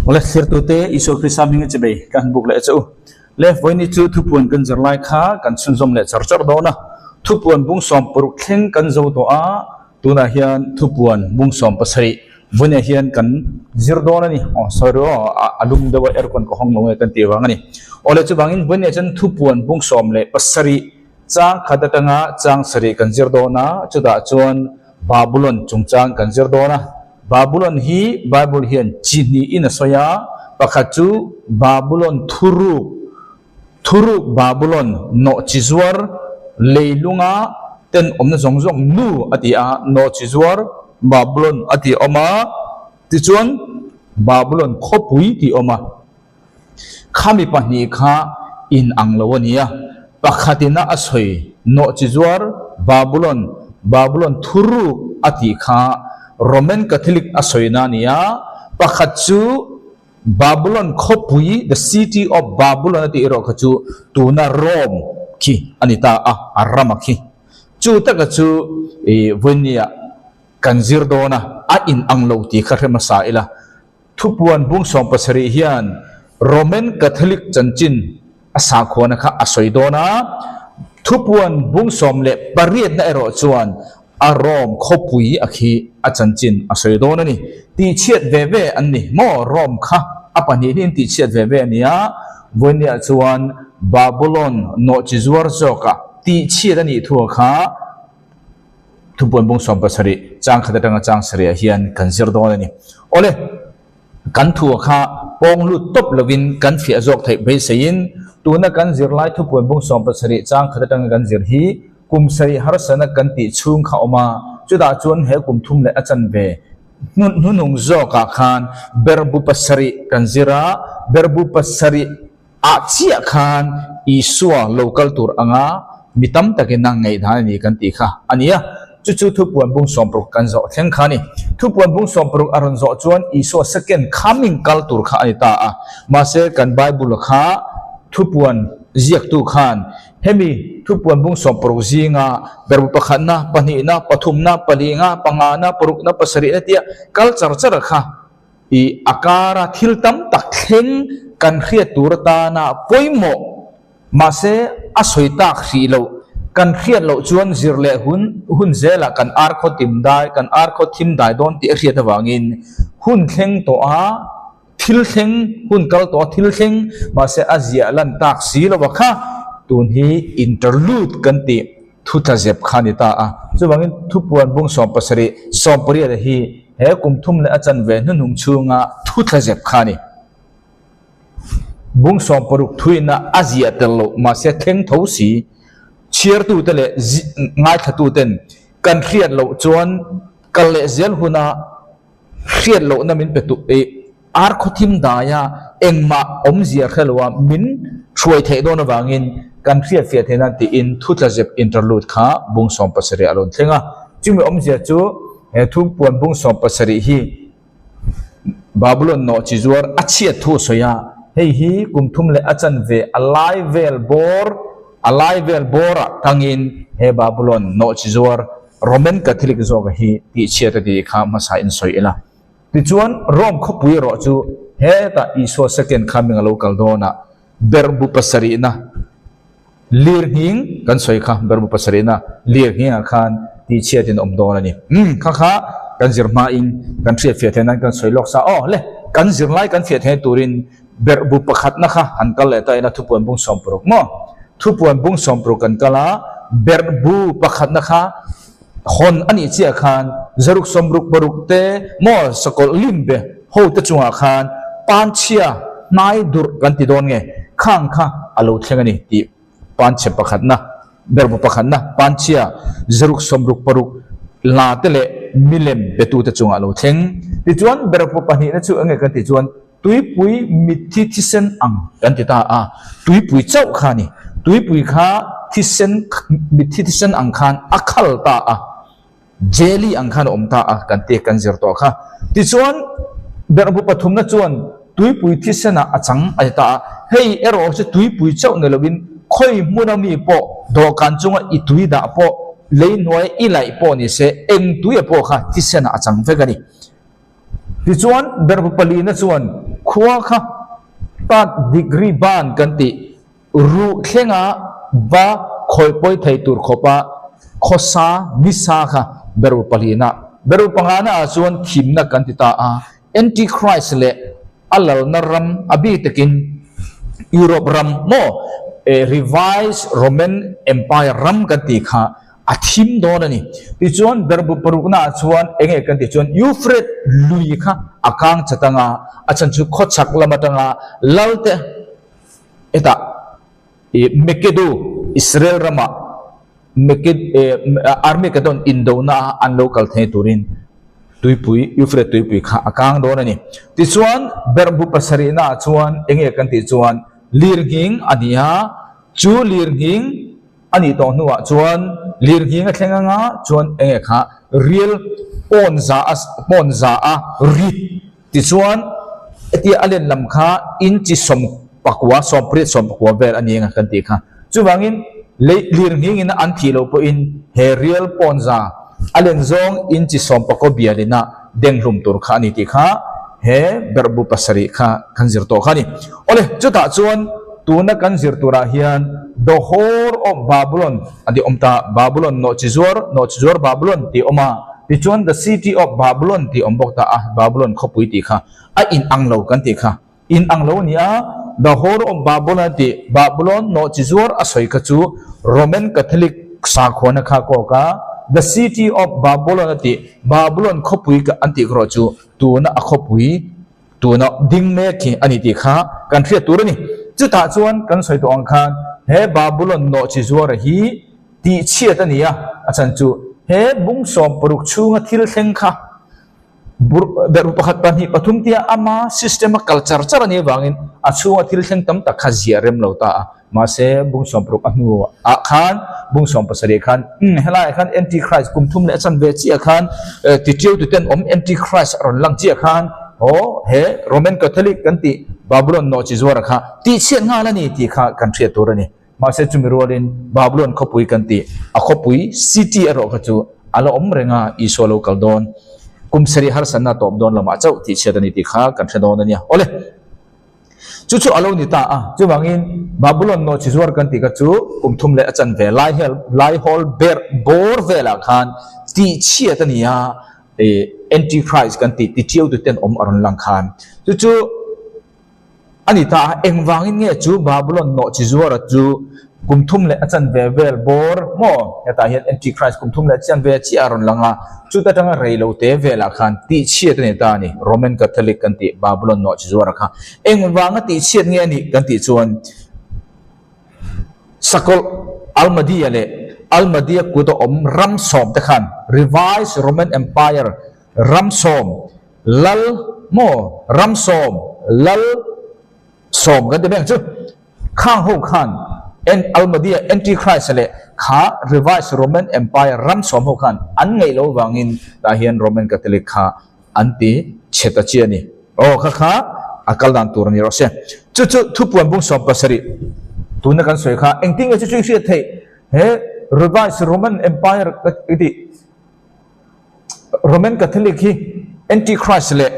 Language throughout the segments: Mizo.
Awle thlirtute Isua Krista hminga chibei ka han buk leh che u. Le vawiini chu thupuan kan zir lai kha kan chhunzawm leh char char dawn a. Thupuan bung 60 thleng kan zo tawh a, tunah hian thupuan bung 70 vawiinah hian kan zir dawn a ni. Aw sorry aw, a lum deuh a aircon ka hawng lo nge kan tih vang a ni. Awle chuvangin vawiinah chuan thupuan bung 17 chang khat atanga chang sarih kan zir dawn a, chutah chuan Babulon chungchang kan zir dawn a. Babulon hi Bible hian chi hnihin a sawi a, pakhat chu Babulon thuruk, thuruk Babulon nawh chi zuar leilunga tenawmna zawng zawng nu a ti a, nawh chi zuar Babulon a tih a awm a, tichuan Babulon khawpui tih a awm a. Khami pahnih kha inang lo a ni a, pakhatina a sawi nawhchizuar Babulon, Babulon thuruk a tih kha Roman Catholic a sawina a ni a, pakhat chu Babulon khawpui, the city of Babulon a tih erawh kha chu tuna Rome khi a ni ta a, a rama khi. Chu taka chu i vawinia kan zir dawn a, a inang lo tih kha hre hmasa ila. Thupuan bung 70 hian Roman Catholic chanchin a sakhuana kha a sawi dawn a, thupuan bung 18 na erawh chuan a Rome khawpui a khi a chanchin a sawi dawn a ni. Tihchhiat ve ve an ni maw? Rome kha a pahnih hi in tihchhiat ve ve a ni a, vawinia chuan Babulon nawhchizuar zawka tihchhiat a nih thu kha Thupuan bung 70 chang khat atanga chang sarih ah hian kan zir dawn a ni. Awle, kan thu a kha pawng lut tawp lovin kan fiah zawk theih beiseiin tuna kan zirlai thupuan bung 70 chang khat atanga kan zir hi kum sarih harsana kan tih chhung kha awm a, chutah chuan he kum thum leh a chanve hnunhnung zawkah khan berhbu pasarih kan zir a, berhbu pasarih Ah chiah khan Isua lo kal tur anga mi tam takin a ngaihdan a ni kan tih kha a ni a. Chu chu thupuan bung 60 kan zawh thleng kha a ni. Thupuan bung 60 a rawn zawh chuan Isua second coming kal tur kha a ni ta a. Mahse kan Bible kha thupuan ziaktu khan hemi thupuan bung 60 zinga berbu pakhatna, pahnihna, pathumna, palinga, pangana, parukna, pasarihna tia kal char char kha I a kara thil tam tak thleng kan hriat tur atana pawimawh, mahse a sawi tak hrih loh, kan hriat loh chuan zir leh hun hun zelah kan ar khaw tim dai, kan ar khaw thim dai dawn tih a hriat avangin hun thleng tawh a, thil thleng, hun kal tawh a thil thleng, mahse a ziah lan tak si lo a kha, tun hi interlude kan tih thu tla zep kha a ni ta a. Chuvangin thupuan bung 70, 18 hi He kum thum leh a chanve hnuhnung chhunga thu thla zep kha a ni. Bung 60 thuina a ziah tel loh mahse thleng tho si, chhiartute leh ngaithlatuten kan hriat loh chuan kal leh zel huna hriat lohna min pe tu i ar khawthim daia engmah awmzia hre loa min hruai theih dawn avangin kan hriat fiah theih nan tiin thu tla zep interlude kha bung 70 a rawn thleng a. Chumi awmzia chu he thu puan bung 70 hi Babulon nawh chi zuar a chhiat thu a sawi a, hei hi kum thum leh a chanve a lai vel bawr a lai vel bawrah tangin he Babulon nawh chi zuar Roman Catholic zawk hi tihchhiat a tih kha hmasa in sawi ila. Tichuan, Rome khawpui erawh chu hetah Isua second coming a lo kal dawnah berhbu pasarihna lir nghing kan sawi kha, berhbu pasarihna lir nghingah khan tihchhiatin awm dawn a ni. Umm, kha kha kan zir hmain kan hriat fiah theih nan kan sawi lawk sa. Aw le, kan zirlai kan fiah theih turin berhbu pakhatna kha han kal leh ta ila thupuan bung 60 maw? Thupuan bung 60 kan kal a, berhbu pakhatna kha Hawn a nih chiah khan zaruk sawmruk paruk te maw sakawlh lim be ho te chungah khan panchhia hnai durh kan ti dawn nge khang kha a lo thleng a ni tih panchhe pakhatna berhbu pakhatna panchhia zaruk sawmruk paruk la te leh milem betute chungah a lo thleng. Tichuan berhbu pahnihna chu enge kan tih chuan Tuipui mitthi thisen ang kan ti ta a, tuipui chauh kha a ni. Tuipui kha thisen mitthi thisen ang khan a khal ta a, jelly ang khan a awm ta a kan ti kan zir tawh kha. Tichuan berhbu pathumna chuan tuipui thisenah a chang a ti ta a, hei erawh chu tuipui chauh ni lovin khawi hmuna mi pawh dawhkan chunga i tui dah pawh lei hnuai i laih pawh ni se eng tuia pawh kha thisenah a chang vek a ni. Tichuan, berhbu palina chuan Khua kha third degree burn kan tih ruh thlenga va khawi pawi thei tur khawpa khawsa nisa kha beru pahlina beru pangana ah chuan thimna kan ti ta a. Antichrist leh a lalna ram a bik takin Europe ram maw Revised Roman Empire ram kan tih kha a thim dawn a ni. Tichuan berbu parukna ah chuan eng nge kan tih chuan Euphrates lui kha a kang chat anga a chhan chu khawchhak lam atanga lalte hetah ih Megiddo Israel ramah Megid Armageddon indona a an lo kal thei turin tuipui Euphrates tuipui kha a kang dawn a ni. Tichuan berbu pasarihna ah chuan eng nge kan tih chuan lirnghing a ni a, chu lirnghing A nih tawh hnuah chuan lirnghing a thleng anga chuan eng nge kha rial pawn za a pawn za a rit tichuan hetia a len lam kha inchi sawmpakua sawmpariat sawmpakua vel a ni anga kan tih kha. Chuvangin lei lirnghing in an thih loh pawhin he rial pawn za a len zawng inchi sawmpakaw bialina denghlum tur kha a ni tih kha he berhbu pasarih kha kan zir tawh kha a ni. Awle, chutah chuan tuna kan zir turah hian The Whore of Babylon a ti awm ta, Babylon nawhchi zuar, nawhchi zuar Babylon tih awm a, tichuan The City of Babylon tih awm bawk ta a, Babylon khawpui tih kha a inang lo kan tih kha. In ang lo a ni a, The Whore of Babylon a tih, Babylon nawhchi zuar a sawi kha chu Roman Catholic sakhuana kha kawk a, The City of Babylon a tih, Babylon khawpui an tih erawh chu tuna a khawpui tuna ding mek hi a ni tih kha kan hriat tur a ni. Chutah chuan kan sawi tawh ang khan he Babylon nawhchi zuara hi tihchhiat a ni a, a chhan chu he bungsawm paruk chhunga thil thleng kha Berh pakhat, pahnih, pathum tia ama system a kal char char a nih avangin a chhunga thil thleng tam tak kha ziah rem lo ta a. Mahse, bung sawmparuk a hnu ah khan, bung sawmpasarih khan, umm helaiah khan Antichrist kum thum leh a chan ve chiah khan tiṭiau tuten awm Antichrist a rawn lang chiah khan aw he Roman Catholic kan tih Babylon nawhchi zuara kha tihchhiat nghal a ni tih kha kan hriat tur a ni. Mahse chumi rualin Babylon khawpui kan tih, a khawpui, city, erawh kha chu a la awm reng a, Isua lo kal dawn, kum sarih harsatna a tawp dawn lamah chauh tih chhiat a ni tih kha kan hre dawn a nia. Awle, chu chu a lo ni ta a, chuvangin Babylon nawhchi zuar kan tih kha chu kum thum leh a chanve lai hel lai hawl ber bawr velah khan tih chhiat a ni a, ih Antichrist kan tih tichiau tuten awm a rawn lang khan chu chu. A ni ta a, engvangin nge chu Babylon nawhchi zuara chu kum thum leh a chanve vel bawr maw? Hetah hian Antichrist kum thum leh a chanve chiah a rawn lang a, chuta atanga rei lo te velah khan tihchhiat a ni ta a ni, Roman Catholic kan tih Babylon nawhchi zuara kha engvanga tihchhiat nge a nih kan tih chuan Sakawlh Almadia leh Almadia kut a awm ram sawm te khan Revised Roman Empire ram sawm Lal maw ram sawm lal sawm kan ti mai ang chu. Khang ho khan en Almadia Antichrist leh kha Revised Roman Empire ram sawm ho khan an ngaih lo vangin tah hian Roman Catholic kha an ti chhe ta chi a ni. Aw kha kha a kal dan tur a ni rawh se. Chu chu thupuan bung 17 tuna kan sawi kha engtin nge chu chu i hriat theih he Revised Roman Empire ka ti. Roman Catholic hi Antichrist leh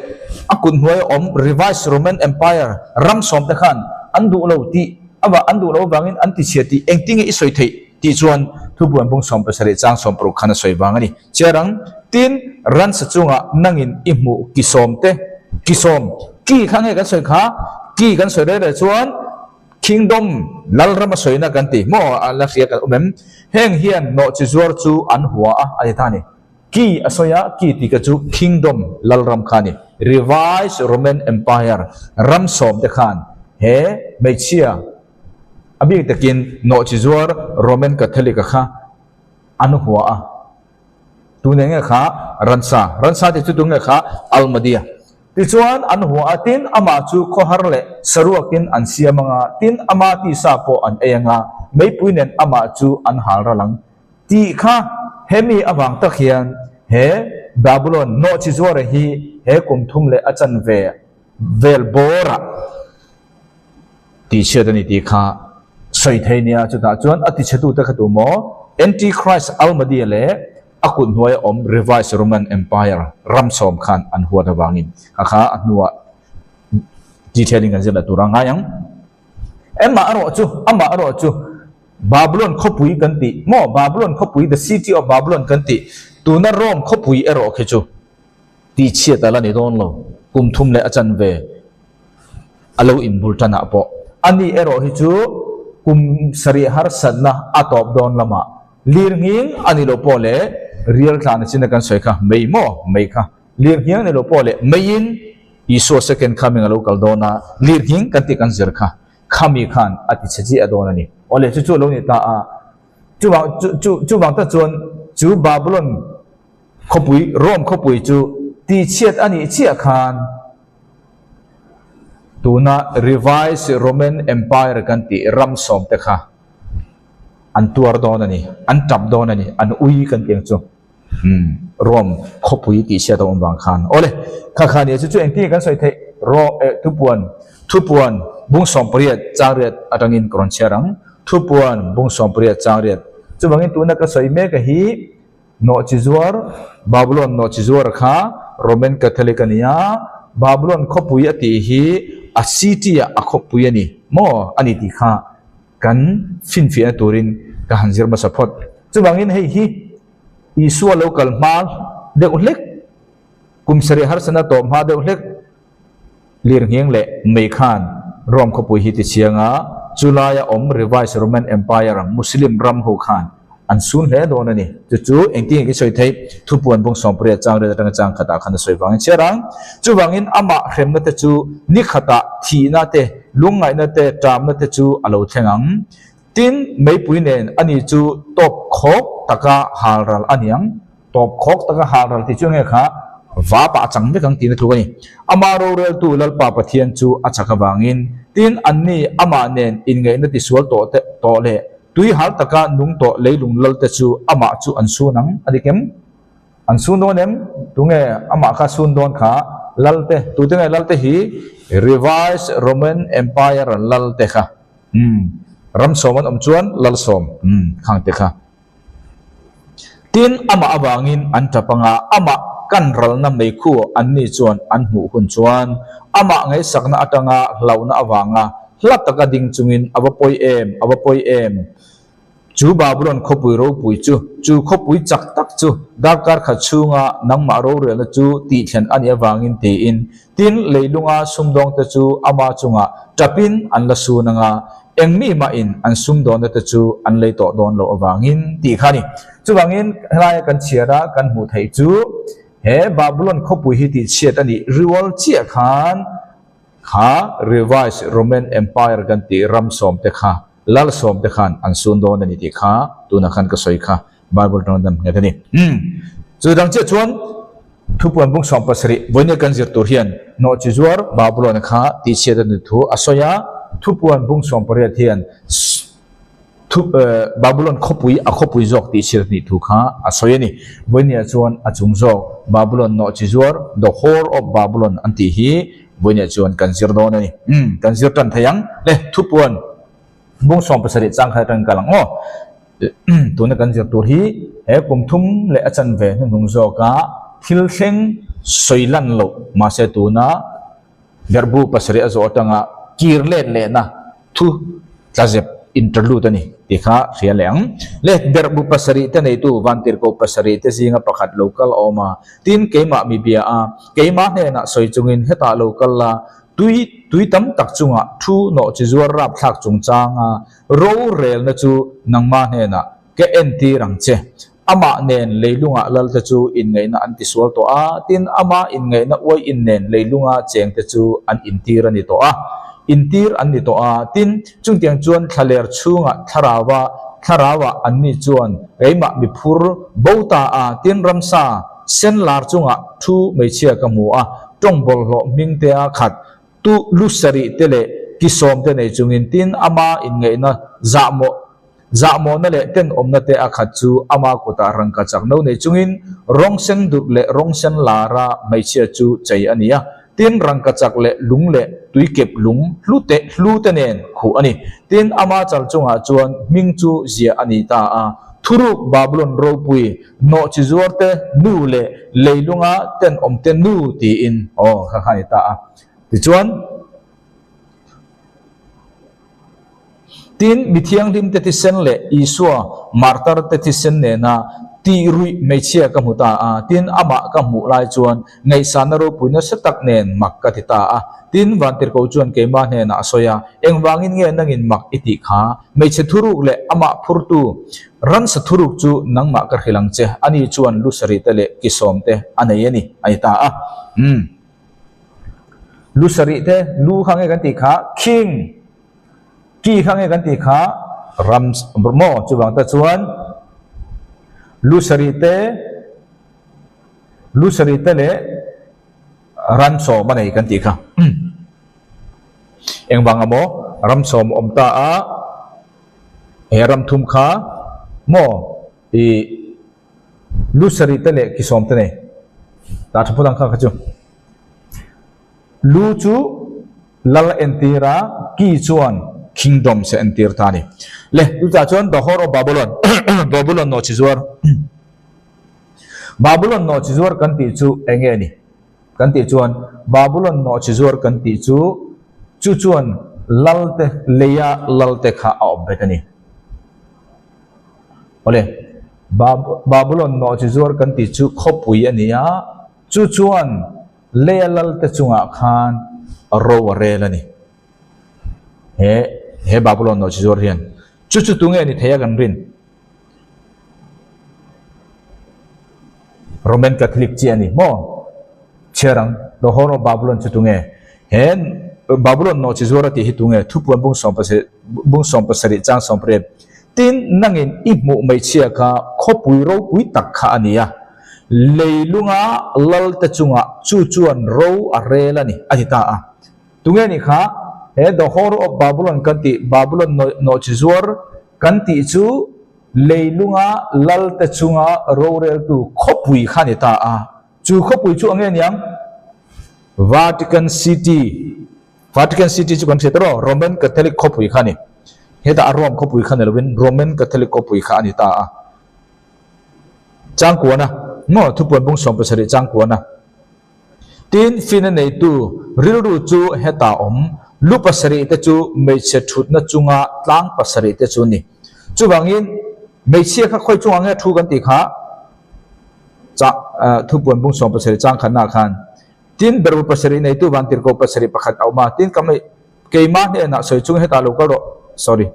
a kut hnuaia awm Revised Roman Empire ram sawmte khan an duh lo tih avah an duh lo avangin an tichhia tih engtinge i sawi theih tih chuan thubuan bung 17 chang 60 khan a sawi vang a ni. Chiarang, tin, ransa chungah nangin i hmuh ki sawmte, ki sawm, ki kha nge kan sawi kha, ki kan sawi reng reng chuan Kingdom, Lalram a sawina kan ti maw a la hria kan awm em? Heng hian nawhchi zuar chu an hua a, a ti ta a ni. Ki a sawi a, ki tih kha chu Kingdom, Lalram kha a ni. Revised Roman Empire, ram sawm te khan he hmeichhia a bik takin nawhchi zuar Roman Catholic-a kha an hua a. Tune nge kha ransa, ransa tih chu tunge kha Almadia. Tichuan an hua a, tin amah chu khawhar leh saruakin an siam anga, tin ama tisa pawh an ei anga, meipui nen amah chu an hal ral ang tih kha hemi avang tak hian he Babulon nawhchi zuara hi he kum thum leh a chanve vel bawrah Tihchhiat a ni tih kha sawi thei nia, chutah chuan a tichhetute kha tu maw? Antichrist Almadia leh a kut hnuaia awm Revised Roman Empire ram sawm khan an huat avangin kha kha a hnuah Detail in kan zir leh tur a ngai ang. Emma erawh chu, amah erawh chu Babylon khawpui kan tih maw? Babylon khawpui, the city of Babylon kan tih, tuna Rome khawpui erawh khi chu tihchhiat a la ni dawn lo, kum thum leh a chanve a lo inbul tan ah pawh. Ani erawh hi chu kum sarih harsatna a tawp dawn lamah lirnghing a ni lo pawh leh rial tlan a chin a kan sawi kha mei maw? Mei kha lirnghing a ni lo pawh leh meiin Isua second coming a lo kal dawn a, lirnghing kan tih kan zir kha khami khan a ti chhe chiah dawn a ni. Awle chu chu a lo ni ta a, chuvang chu chu chuvang tak chuan chu Babylon khawpui, Rome khawpui chu tihchhiat a nih chiah khan tuna Revised Roman Empire kan tih ram sawm te kha an tuar dawn a ni, an tap dawn a ni, an ui kan tih ang chu. Umm, Rome khawpui tih hriat a awm vang khan. Awle, kha kha nia chu chu engtin nge kan sawi theih? Ro eh thupuan, thupuan bung 18 changriat atangin ka rawn chhiar ang. Thupuan bung 18 changriat. Chuvangin tuna ka sawi mek a hi nawhchi zuar, Babylon nawhchi zuar kha Roman Catholic a ni a, Babylon khawpui a tih hi a city ah a khawpui a ni maw a ni tih kha kan finfiahna turin ka han zir hmasa phawt. Chuvangin hei hi Isua lo kal hma deuh hlek, kum sarih harsatna tawp hma deuh hlek lirnghing leh mei khan Rome khawpui hi tichiang a, chu laia awm Revised Roman Empire Muslim ram ho khan an sun hle dawn a ni. Chu chu engtin nge i sawi theih? Thupuan bung 18 chang riat atanga chang khatah khan a sawi vangin chhiar ang. Chuvangin amah hremna te chu ni khatah thihna te, lungngaihna te, ṭamna te chu a lo thleng ang. Tin, meipui nen ani chu tawp khawk taka hal ral a niang. Tawp khawk taka hal ral tih chu enge kha va pah chang vek ang tihna tluk a ni. Ama roreltu Lalpa Pathian chu a chak avangin, tin anni amah nen inngaihna tisual tawh te tawh leh tui hal taka nung tawh leilung lal te chu amah chu an sun ang a dik em? An sun dawn em? Tunge amah kha sun dawn kha? Lal te, tute nge lal te hi? Revised Roman Empire lal te kha. Umm, ram sawm an awm chuan lal sawm, umm, khang te kha. Tin, amah avangin an tap anga amah kan ralna meikhu anni chuan an hmuh hun chuan amah ngaihsakna atanga hlauhna avanga hla taka ding chungin a va pawi em, a va pawi em. Chu Babylon khawpui ropui chu, chu khawpui chak tak chu darkar khat chhunga nangmah rorelna chu tihthlen a nih avangin tiin, tin leilunga sumdawngte chu ama chungah tapin an la sun anga, eng mi mahin an sumdawnna te chu an lei tawh dawn loh avangin tih kha a ni. Chuvangin helaia kan chhiar a kan hmuh theih chu he Babylon khawpui hi tihchhiat a nih riual chiah khan, Kha Revised Roman Empire kan tih ram sawmte kha lal sawmte khan an sun dawn a ni tih kha tunah khan ka sawi kha Bible tawng dan nghet a ni. Umm. Chu dang chiah chuan thupuan bung 17 vawinia kan zir tur hian nawhchi zuar Babylon kha tihchhiat a ni thu a sawi a, thupuan bung 18 hian Thu Babulon khawpui a khawpui zawk tih chhiat hnih thu kha a sawi a ni. Vawinia chuan a chung zawk Babulon nawhchi zuar, the whore of Babulon an tih hi vawinia chuan kan zir dawn a ni. Umm, kan zir tan thei ang. Le, thupuan bung 70 chang khat atangin kal ang aw. Tuna kan zir tur hi he kum thum leh a chanve hnuhnung zawka thil thleng sawi lan loh mahse tuna Berhbu pasarih a zawh atanga kir let lehna thu tlazep interlude a ni tih kha hria leh ang. Le berhbu pasarih te neitu vantirhkoh pasarih te zinga pakhat lo kal a awm a, tin keimah mi bia a, keimah hnenah sawi chungin hetah lo kal la, tui tui tam tak chungah thu nawh chi zuar rapthlak chungchanga rorelna chu nangmah hnenah ka entir ang che. Amah nen leilunga lalte chu inngaihna an tisual tawh a, tin ama inngaihna uaiin nen leilunga chengte chu an intir a ni tawh a, intir an ni tawh a, tin chungtiang chuan thlaler chhungah thlarauva thlarauah anni chuan keimah mi phur bo ta a, tin ramsa sen lar chungah thu hmeichhia ka hmu a, tawng bawlhhlawh hmingtea khat tu lu sarih te leh ki sawm te nei chungin tin ama inngaihna zahmawh Zahmawhna leh tenawmna te a khat chu ama kutah rangka chak no nei chungin rawng sen dut leh rawng sen lara hmeichhia chu chei a ni a, tin rangka chak leh lung leh tuikep lung hlu te hlu te nen khuh a ni. Tin ama chal chungah chuan hming chu ziah a ni ta a, Thuruk Babulon ropui nawhchi zuar te nu leh leilunga tenawm te nu tiin aw kha kha a ni ta a. Tichuan. Tin, mi thianghlimte thisen leh Isua martarte thisen nena tih ruih hmeichhia ka hmu ta a. Tin, amah ka hmuh lai chuan ngaihsanna ropui nasa tak nen mak ka ti ta a. Tin, Vantirhkoh chuan keimah hnenah a sawi a, Engvangin nge nangin mak i tih kha? Hmeichhe thuruk leh amah phurtu ransa thuruk chu nangmah ka hrilh ang che, ani chuan lu sarih te leh ki sawm te a nei a ni, a ti ta a. Umm. Lu sarih te, lu kha nge kan tih kha? King! Ki kha nge kan tih kha? Ram maw? Chuvang te chuan lu sarih te, lu sarih te leh ran sawm a nei kan tih kha. Engvang amaw ram sawm a awm ta a, he ram thum kha maw ih lu sarih te leh ki sawm te nei. Tah tha phawt ang kha kha chu. Lu chu lal a entir a, ki chuan kingdoms a entir ta a ni. Le, chutah chuan the whore of Babylon, Babylon nawhchizuar. Babylon nawhchizuar kan tih chu eng nge ni? Kan tih chuan Babylon nawhchizuar kan tih chu chu chuan lalte leia lalte kha a awp bet a ni. Awle, Babylon nawhchizuar kan tih chu khawpui a ni a, chu chuan leia lalte chungah khan ro a rel a ni. He he Babylon nawhchizuar hian chu chu tunge ni thei a kan rin? Roman Catholic chi a ni maw? Chhiar ang, The Whore of Babylon chu tunge? He Babylon nawhchi zuar a tih hi tunge? Thupuan bung sawmpasarih bung sawmpasarih chang sawmpariat Tin, nangin i hmuh hmeichhia kha khawpui ropui tak kha a ni a, leilunga lalte chungah chu chuan ro a rel a ni, a ti ta a. Tunge nih kha? He The Whore of Babylon kan tih Babylon nawhchi zuar Kan tih chu leilunga lalte chunga roreltu khawpui kha a ni ta a. Chu khawpui chu ang nge niang? Vatican City. Vatican City chu kan hriat erawh Roman Catholic khawpui kha a ni. Hetah a Rome khawpui kha ni lovin Roman Catholic khawpui kha a ni ta a. Changkuana, maw thupuan bung 17 changkuana. Tin, fina neitu rilru chu heta awm, lu pasarih te chu hmeichhe thutna chunga tlang pasarih te chu a ni. Chuvangin, hmeichhia kha khawi chungah nge thu kan tih kha? Chah, thupuan bung 17 chang khatnaah khan, Tin, berbu pasarih neitu vantirhkoh pasarih pakhat a awm a, tin, ka keimah hnenah sawi chung hetah lo kal rawh, sorry,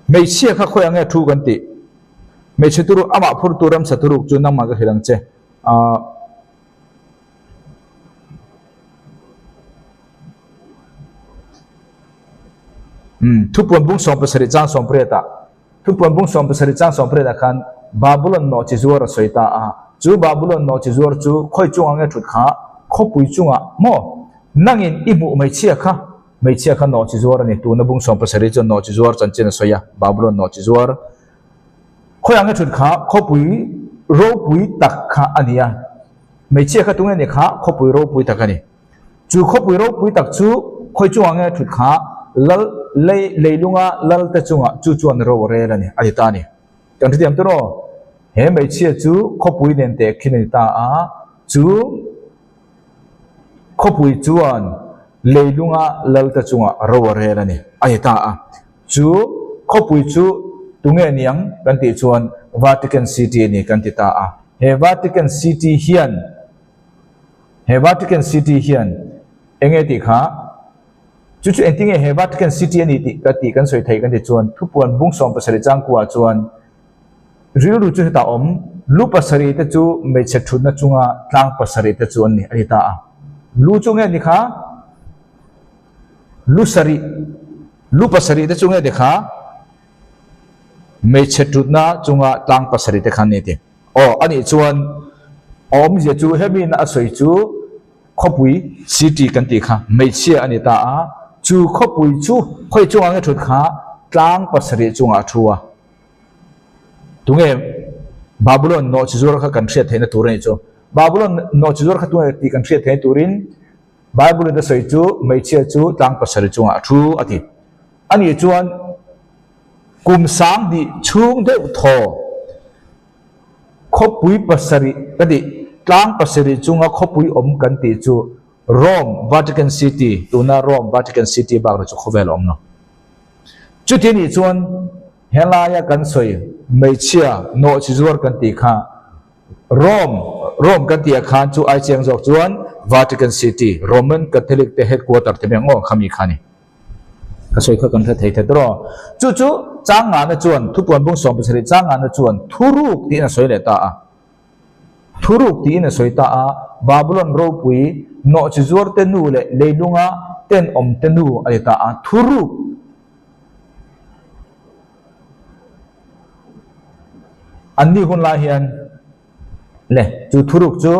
hmeichhia kha khawiah nge thu kan tih? Hmeichhe turuk amah phurtu ramsa turuk chu nangmah ka hrilh ang che. Ahh. Umm, thupuan bung 17 chang 18 ah, thupuan bung 17 chang 18 ah khan Babylon nawhchi zuar a sawi ta a. Chu Babylon nawhchi zuar chu khawi chungah nge thut kha? Khawpui chungah maw? Nangin i hmuh hmeichhia kha? Hmeichhia kha nawhchi zuar a ni. Tuna bung 17 chuan nawhchi zuar chanchin a sawi a, Babylon nawhchi zuar. Khawiah nge thut kha khawpui ropui tak kha a ni a, hmeichhia kha tunge ni kha khawpui ropui tak a ni. Chu khawpui ropui tak chu khawi chungah nge thut kha lal lei leilunga lal te chungah chu chuan ro a rel a ni a ti ta a ni. Kan hrethiam tur aw, he hmeichhia chu khawpui nen teh khin a ni ta a, chu khawpui chuan leilunga lal te chungah ro a rel a ni a ti ta a. Chu khawpui chu tunge niang kan tih chuan Vatican City a ni kan ti ta a. He Vatican City hian he Vatican City hian enge tih kha chu chu engtinge he Vatican City a ni tih ka tih kan sawi thei kan ti chuan thupuan bung 17 changkua chuan rilru chu hetah awm lu pasarih te chu hmeichhe thutna chunga tlang pasarih te chu an ni a ti ta a. Lu chu nge ni kha? Lu sarih, lu pasarih te chu nge te kha hmeichhe tutna chunga tlang pasarih te khan ni ti. Aw, anih chuan a awmzia chu hemi na a sawi chu khawpui city kan tih kha hmeichhia a ni ta a, chu khawpui chu khawi chungah nge thut kha tlang pasarih chungah a thu a. Tunge Babylon nawhchizuar kha kan hriat theihna tur a nih chu. Babylon nawhchizuar kha tunge tih kan hriat theihna turin Bible in a sawi chu hmeichhia chu tlang pasarih chungah a thu a ti. Anih chuan kum 10,000 chhung deuh thaw khawpui pasarih ka tih, tlang pasarih chunga khawpui awm kan tih chu. Rome, Vatican City, tuna Rome, Vatican City bak ri chu khawvel a awm lo. Chuti nih chuan helaia kan sawi hmeichhia nawhchi zuar kan tih kha Rome, Rome kan tih ah khan chu ai chiang zawk chuan Vatican City, Roman Catholic te headquarter te mek ngawh kha mi kha a ni. Ka sawi kha kan hre thei that rawh. Chu chu chang ngahna chuan thupuan bung 17 chang ngahna chuan thuruk tiin a sawi leh ta a. Thuruk tiin a sawi ta a, Babulon ropui nawhchi zuarte nu leh leilunga tenawmte nu a ni ta a, thuruk an nih hun lai hian le chu thuruk chu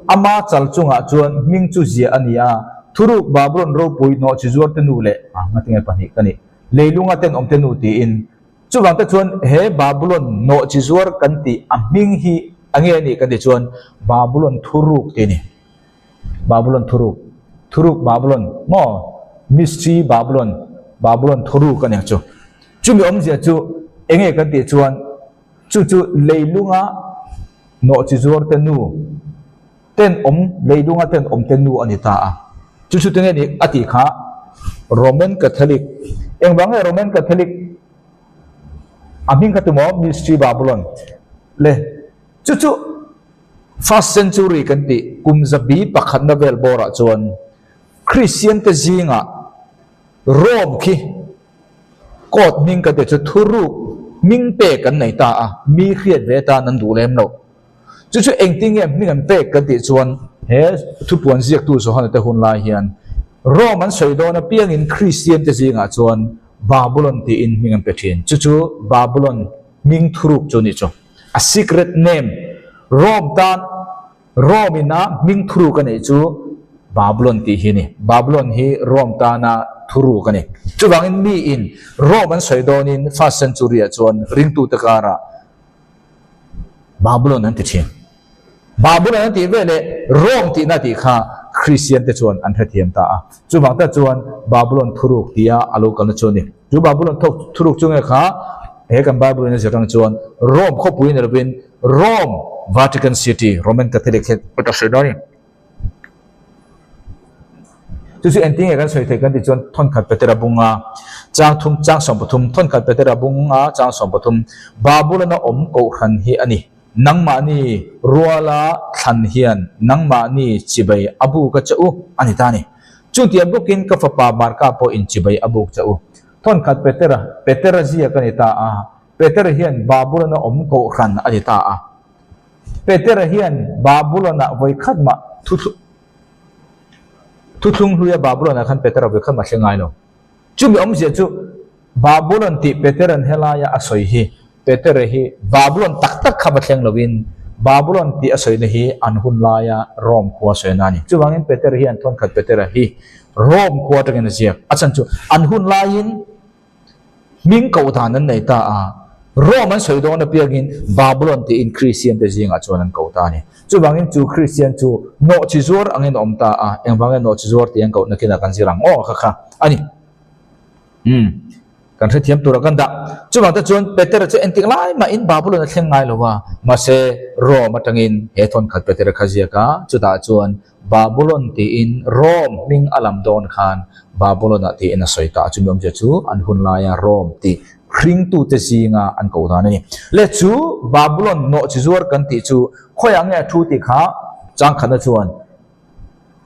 ama chal chungah chuan hming chu ziah a ni a, thuruk Babulon ropui nawhchi zuarte nu leh a ngatinge pahnih ka nih leilunga tenawmte nu tiin. Chuvang te chuan he Babulon nawhchi zuar kan tih a hming hi a nge a nih kan tih chuan Babulon thuruk tih a ni. Babulon thuruk. Thuruk Babulon maw? Mystery Babulon. Babulon thuruk a ni ang chu. Chumi awmzia chu eng nge kan tih chuan chu chu leilunga nawhchi zuar te nu tenawm leilunga tenawm te nu a ni ta a. Chu chu tinge nih a tih kha Roman Catholic. Engvang nge Roman Catholic a hming kha tumaw Mystery Babylon le chu chu first century kan tih kum zabi pakhatna vel bawrah chuan Christian te zingah Rome khi court hming kan tih chu thuruk hming pek an nei ta a, mi hriat ve atan an duh lem loh. Chu chu engtin nge hming an pek kan tih chuan he thupuan ziaktu Johana te hun lai hian Rome an sawi dawn apiangin Kristian te zingah chuan Babulon tiin hming an pe thin. Chu chu Babulon hming thuruk chu a nih chu. A secret name Rome tan Rome ina hming thuruk a neih chu Babulon tih hi a ni. Babulon hi Rome tana thuruk a ni. Chuvangin miin Rome an sawi dawnin first century ah chuan ringtute karah Babulon an ti thin. Babulon an tih veleh Rome tihna tih kha Kristian te chuan an hrethiam ta a. Chuvang tak chuan Babulon thuruk tia a lo kalna chu a ni. Chu Babulon thuruk chu nge kha he kan Bible in a zir ang chuan Rome khawpui ni lovin Rome Vatican City, Roman Catholic headquarters a sawi dawn a ni. Chu chu engtin nge kan sawi theih kan tih chuan thawnkhat Petera bunga chang thum chang 13 thawnkhat Petera bunga chang 13 Babulon-a awm kohhran hi a ni. Nangmahni ruala thlan hian nangmahni chibai a buk a che u a ni ta a ni. Chutiang bawkin ka fapa Marka pawh in chibai a buk che u. Thawnkhat Petera Petera ziak a ni ta a, Petera hian Babulon-a awm kohhran a ni ta a. Petera hian Babulon-ah vawi khat mah thuthlung hluia Babulon-ah khan Petera vawi khat mah thleng ngai lo. Chumi awmzia chu Babulon tih Petera'n helaia a sawi hi Petera hi Babulon tak tak kha va thleng lovin Babulon tih a sawina hi an hun laia Rome khua sawina a ni. Chuvangin Petera hian thawnkhat Petera hi Rome khua atangin a ziak. A chhan chu an hun laiin Hming koh dan an nei ta a, Rome an sawi dawn apiangin Babulon tiin Kristian te zingah chuan an ko ta a ni. Chuvangin chu Kristian chu nawhchi zuar angin a awm ta a, engvang nge nawhchi zuar tih an koh nakinah kan zir ang aw kha kha a ni. Umm, kan hrethiam tura kan dah. Chuvang te chuan Petera chu engtik lai mahin Babulon a thleng ngai lo a, mahse Rome atangin he thawnkhat Petera kha ziak a, chutah chuan Babulon tiin Rome hming a lam dawn khan Babulon-ah tiin a sawi ta a, chumi awmzia chu an hun laia Rome tih hringtute zinga an koh dan a ni. Le chu Babulon nawhchi zuar kan tih chu khawiah nge a thu tih kha changkhatna chuan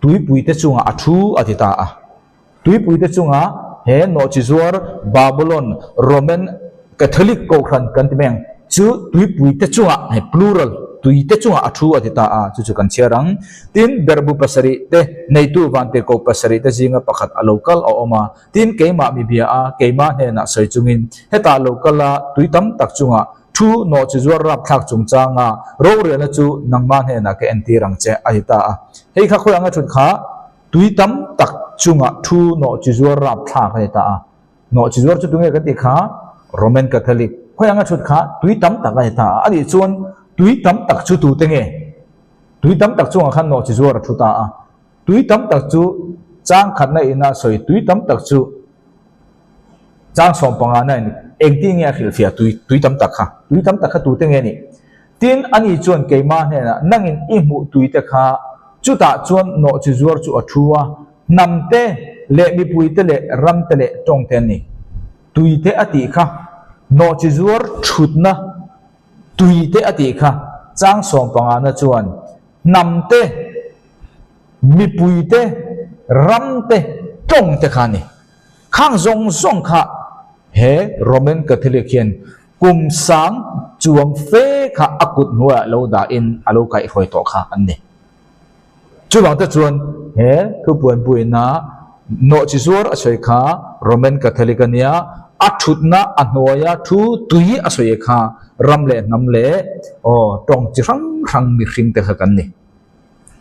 tuipuite chungah a thu a ti ta a. Tuipuite chunga he nawhchi zuar Babulon Roman Catholic Kohhran kan ti mai ang chu tuipuite chungah hei plural tuite chungah a thu a ti ta a, chu chu kan chhiar ang. Tin, berhbu pasarih te neitu vantirhkoh pasarih te zinga pakhat a lo kal a awm a, tin keimah mi bia a, keimah hnenah sawi chungin hetah lo kal a tui tam tak chungah thu nawhchi zuar rapthlak chungchanga rorelna chu nangmah hnenah ka entir ang che a ti ta a. Hei kha khawi anga thut kha Tui tam tak chungah thu nawhchi zuar rapthlak a ni ta a. Nawhchi zuar chu tunge kan tih kha? Roman Catholic. Khawi anga thut kha tui tam tak a ni ta a. Anih chuan tui tam tak chu tute nge? Tui tam tak chungah khan nawhchi zuar a thu ta a. Tui tam tak chu chang khatna ina sawi tui tam tak chu chang 15 na in engtin nge a hrilhfiah tui tui tam tak kha? Tui tam tak kha tute nge nih? Tin, ani chuan keimah hnenah nangin i hmuh tuite kha. Chutah chuan nawhchi zuar chu a thu a, hnam te leh mipui te leh ram te leh tawng te an ni. Tui te a tih kha nawhchi zuar thutna tui te a tih kha chang sawmpangana chuan hnam te, mipui te, ram te, tawng te kha a ni. Khang zawng zawng kha he Roman Catholic hian kum sang chuang fe kha a kut hnuaiah lo dahin a lo kaihhruai tawh kha an ni. Chuvang te chuan he thupuanpuina nawhchi zuar a sawi kha Roman Catholic a nia, a thutna a hnuaia thu tui a sawi kha ram leh hnam leh aw tawng chi hrang hrang mihring te kha kan ni.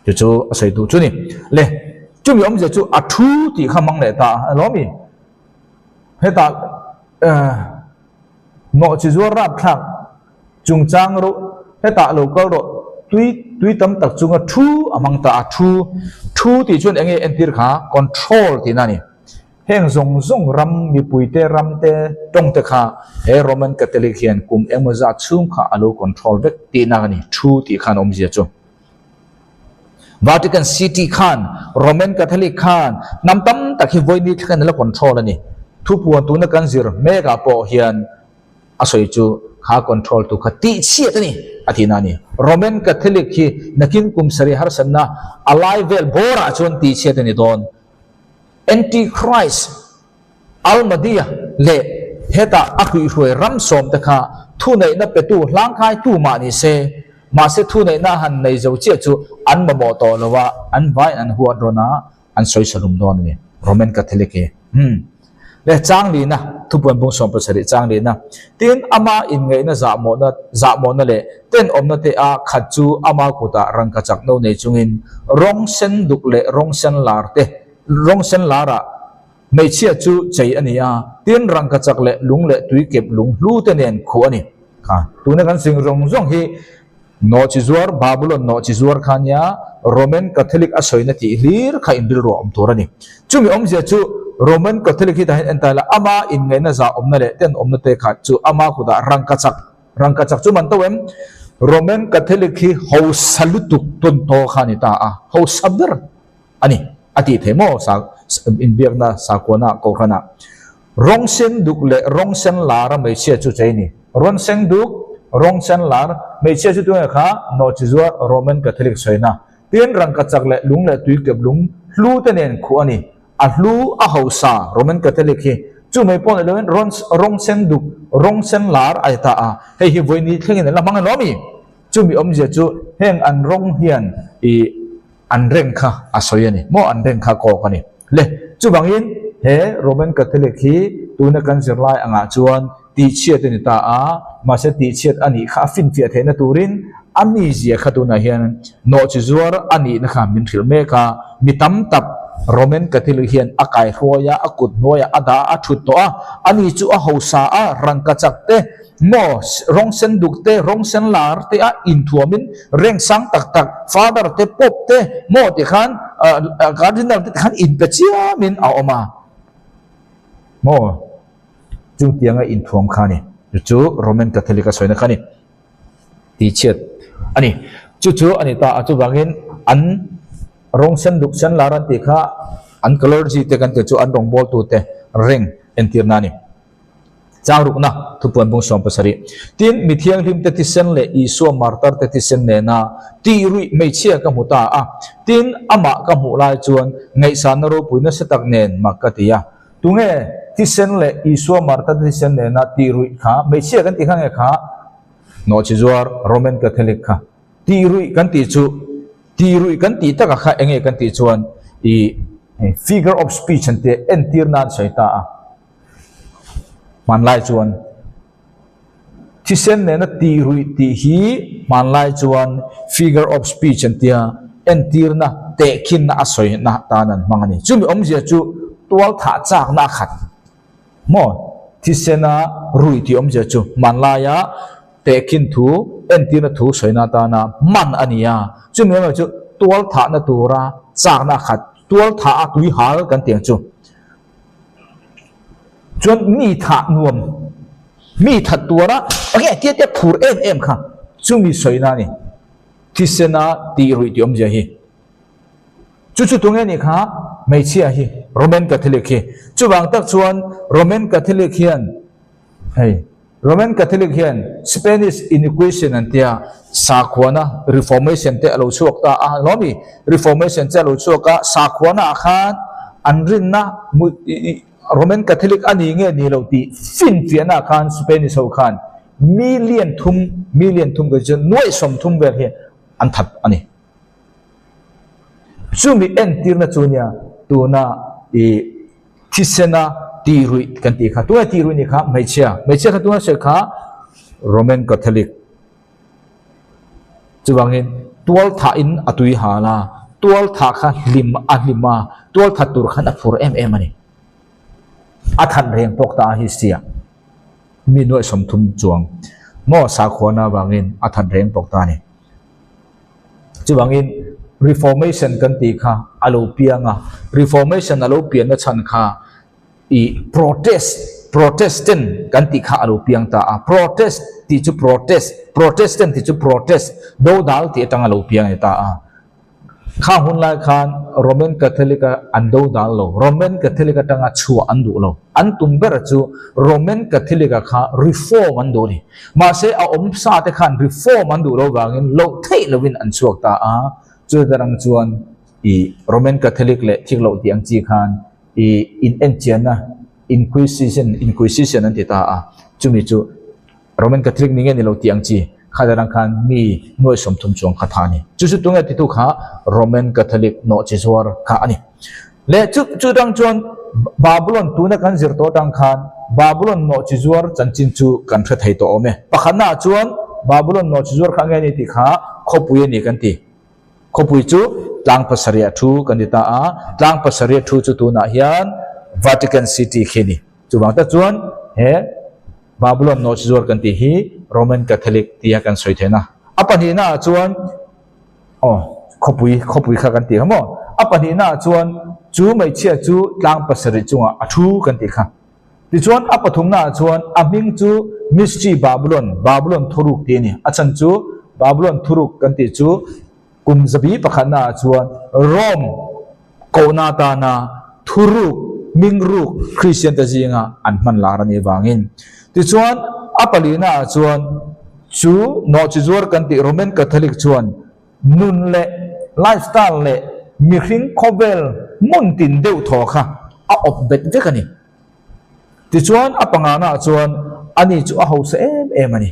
Chu chu a sawi duh chu ni. Le, chumi awmzia chu a thu tih kha hmang leh ta a lawm i. Hetah nawhchi zuar rapthlak chungchang ro hetah lo kal rawh tui tui tam tak chunga thu a hmang ta a, thu thu tih chuan eng nge entir kha control tihna a ni. Heng zawng zawng ram mipuite ramte tawngte kha he Roman Catholic hian kum engemaw zat chhung kha a lo control vek tihna a ni, thu tih khan awmzia chu. Vatican City khan Roman Catholic khan hnam tam tak hi vawi thleng in a la control a ni. Thupuan tuna kan zir mek ah pawh hian a sawi chu kha control tu kha tih chhiat a ni a tihna a ni. Roman Catholic hi nakin kum sarih harsatna a lai vel bawr ah chuan tih chhiat a ni dawn. Antichrist Almadia leh hetah a hruihhruai ram sawmte kha thuneihna petu hlangkhaitu mah ni se, mahse thuneihna han nei zo chiah chu an mamawh tawh lo a, an vaiin an huat rawn a, an sawi salum dawn a ni. Roman Catholic hi. Umm. Le Changlina, thupuan bung 17 Changlina. Tin, ama inngaihna zahmawhna, zahmawhna leh tenawmna te a khat chu ama kutah rangkachak no nei chungin rawng sen duk leh rawng sen lar te, rawng sen larah, Hmeichhia chu chei a ni a, tin rangkachak leh lung leh tui kep lung hlu te nen khuh a ni. Kha, tuna kan sing zawng zawng hi nawhchi zuar, Babulon nawhchi zuar kha nia Roman Catholic a sawina tih hlir kha inrilruah awm tur a ni. Chumi awmzia chu Roman Catholic hi tahin en ta ila ama inngaihna zah awmna leh ten awmna te kha chu ama kutah rangkachak, rangkachak chu man to em? Roman Catholic hi hausa lutuk tawn taw kha a ni ta a, hausa ber. A ni, a tih theih maw? Sa inbiakna sakhuana kohhranah rawng sen duk leh rawng sen lar a hmeichhia chu chei ni. Rawn seng duk, rawng sen lar, hmeichhia chu tunge kha nawhchi zuar Roman Catholic sawina. Tin, rangkachak leh lung leh tuikep lung hlu te nen khuh a ni. A hlu a hausa Roman Catholic hi chu mai pawh ni loin rawn rawng sen duk, rawng sen lar a ta a. Hei hi vawi thlengin an la hmang emaw mi? Chumi awmzia chu heng an rawng hian ih An reng kha a sawi a ni maw? An reng kha kawk a ni. Le, chuvangin he Roman Catholic hi tuna kan zirlai angah chuan tihchhiat a ni ta a, mahse tihchhiat a nih kha a finfiah theihna turin a mizia kha tunah hian nawhchi zuar a nihna kha min hrilh mek a, mi tam tak Roman Catholic hian a kaihruai a, a kut hnuaiah a dah a, a thut tawh a, ani chu a hausa a, rangkachak te, Maw, rawng sen duk te, rawng sen lar te a inthuamin reng sang tak tak, father te, pope te, maw ti khan cardinal te ti khan inpe chiamin a awm a. Maw, chungtianga inthuam kha a ni. Chu chu Roman Catholic a sawina kha a ni. Tihchhiat a ni. Chu chu a ni ta a, chuvangin an rawng sen duk sen lar an tih kha an clergy te kan tih chu an rawngbawltute reng entirna a ni. Changrukna, Thupuan bung 17. Tin, mi thianghlimte thisen leh Isua martarte thisen nena tih ruih hmeichhia ka hmu ta a. Tin, amah ka hmuh lai chuan ngaihsanna ropui nasa tak nen mak ka ti a. Tunge thisen leh Isua martarte thisen nena tih ruih kha? Hmeichhia kan tih kha nge kha? Nawhchi zuar Roman Catholic kha. Tih ruih kan tih chu, tih ruih kan tih takah kha enge kan tih chuan i figure of speech an tia entir nan sawi ta a. Hmanlai chuan thisen nena tih ruih tih hi hmanlai chuan figure of speech an tia entirna tehkhinna a sawina tan an hmang a ni. Chumi awmzia chu tual thah chakna a khat maw? Thisena ruih tih awmzia chu hmanlaia tehkhin thu entirna thu sawina atana hman a ni a. Chumi awmzia chu tual thahna tura chakna a khat, tual thah a tui hal kan tih ang chu. Chuan mi thah nuam, mi that tuara enge tia tia phur em em kha chumi sawina a ni. Thisena tih ruih tih awmzia hi. Chu chu tunge nih kha? Hmeichhia hi, Roman Catholic hi. Chuvang tak chuan Roman Catholic hian hei Roman Catholic hian Spanish Inquisition an tia sakhuana Reformation te a lo chhuak ta a, lo mi? Reformation che a lo chhuak a, sakhuana ah khan an rinna Roman Catholic a ni nge ni lo tih finfiahna ah khan Spanish ho khan million thum, million thum kan chu nuaih 30 vel hi an that a ni. Chumi entirna chu nia tuna i thisena tihruih kan tih kha. Tunge tihruih ni kha? Hmeichhia. Hmeichhia kha tuna sawi kha Roman Catholic. Chuvangin tual thahin a tui hal a, tual thah kha hlim a hlim a, tual that tur khan a phur em em a ni. A that reng pawk ta a history ah mi nuaih 30 chuang maw sakhuana avangin a that reng pawk ta a ni. Chuvangin Reformation kan tih kha a lo piang a, Reformation a lo pianna chhan kha i protest, Protestant kan tih kha a lo piang ta a, protest tih chu protest, Protestant tih chu protest, dodal tih atanga lo piang a ni ta a. Kha hun lai khan Roman Catholic a an dodal lo, Roman Catholic atanga chhuah an duh lo. An tum ber chu Roman Catholic a kha reform an duh a ni. Mahse a awm sa te khan reform an duh lo vangin loh theih lovin an chhuak ta a, chu darang chuan i Roman Catholic leh thik loh tih ang chi khan i in enchianna Inquisition, Inquisition an ti ta a, chumi chu Roman Catholic ni nge ni lo tih ang chi kha darang khan mi nuai 30 chuang kha tha a ni. Chu chu tunge titu kha Roman Catholic nawh chi zuar kha a ni. Leh chu chu dang chuan Babylon tuna kan zir tawh atang khan Babylon nawh chi zuar chanchin chu kan hre thei tawh awm e. Pakhatna ah chuan Babylon nawh chi zuar kha nge ni tih kha khawpui a ni kan ti. Khawpui chu tlang pasarih thu kan ti ta a, tlang pasarih thu chu tunah hian Vatican City khi a ni. Chuvang tak chuan he Babylon nawh chi zuar kan tih hi Roman Catholic tia kan sawi theihna. A pahnihna ah chuan Aw, khawpui, khawpui kha kan tih kha maw? A pahnihnaah chuan chu hmeichhia chu tlang pasarih chungah a thu kan tih kha. Tichuan a pathumnaah chuan a hming chu Mystery Babylon, Babylon thuruk tih a ni. A chhan chu Babylon thuruk kan tih chu kum zabi pakhatnaah chuan Rome kohna atana thuruk, hming ruk Kristian te zinga an hman lar a nih vangin. Tichuan a palihnaah chuan Chu nawhchizuar kan tih Roman Catholic chuan nun leh lifestyle leh mihring khawvel hmun tin deuh thaw kha a awp bet vek a ni. Tichuan a pangana ah chuan ani chu a hausa em em a ni.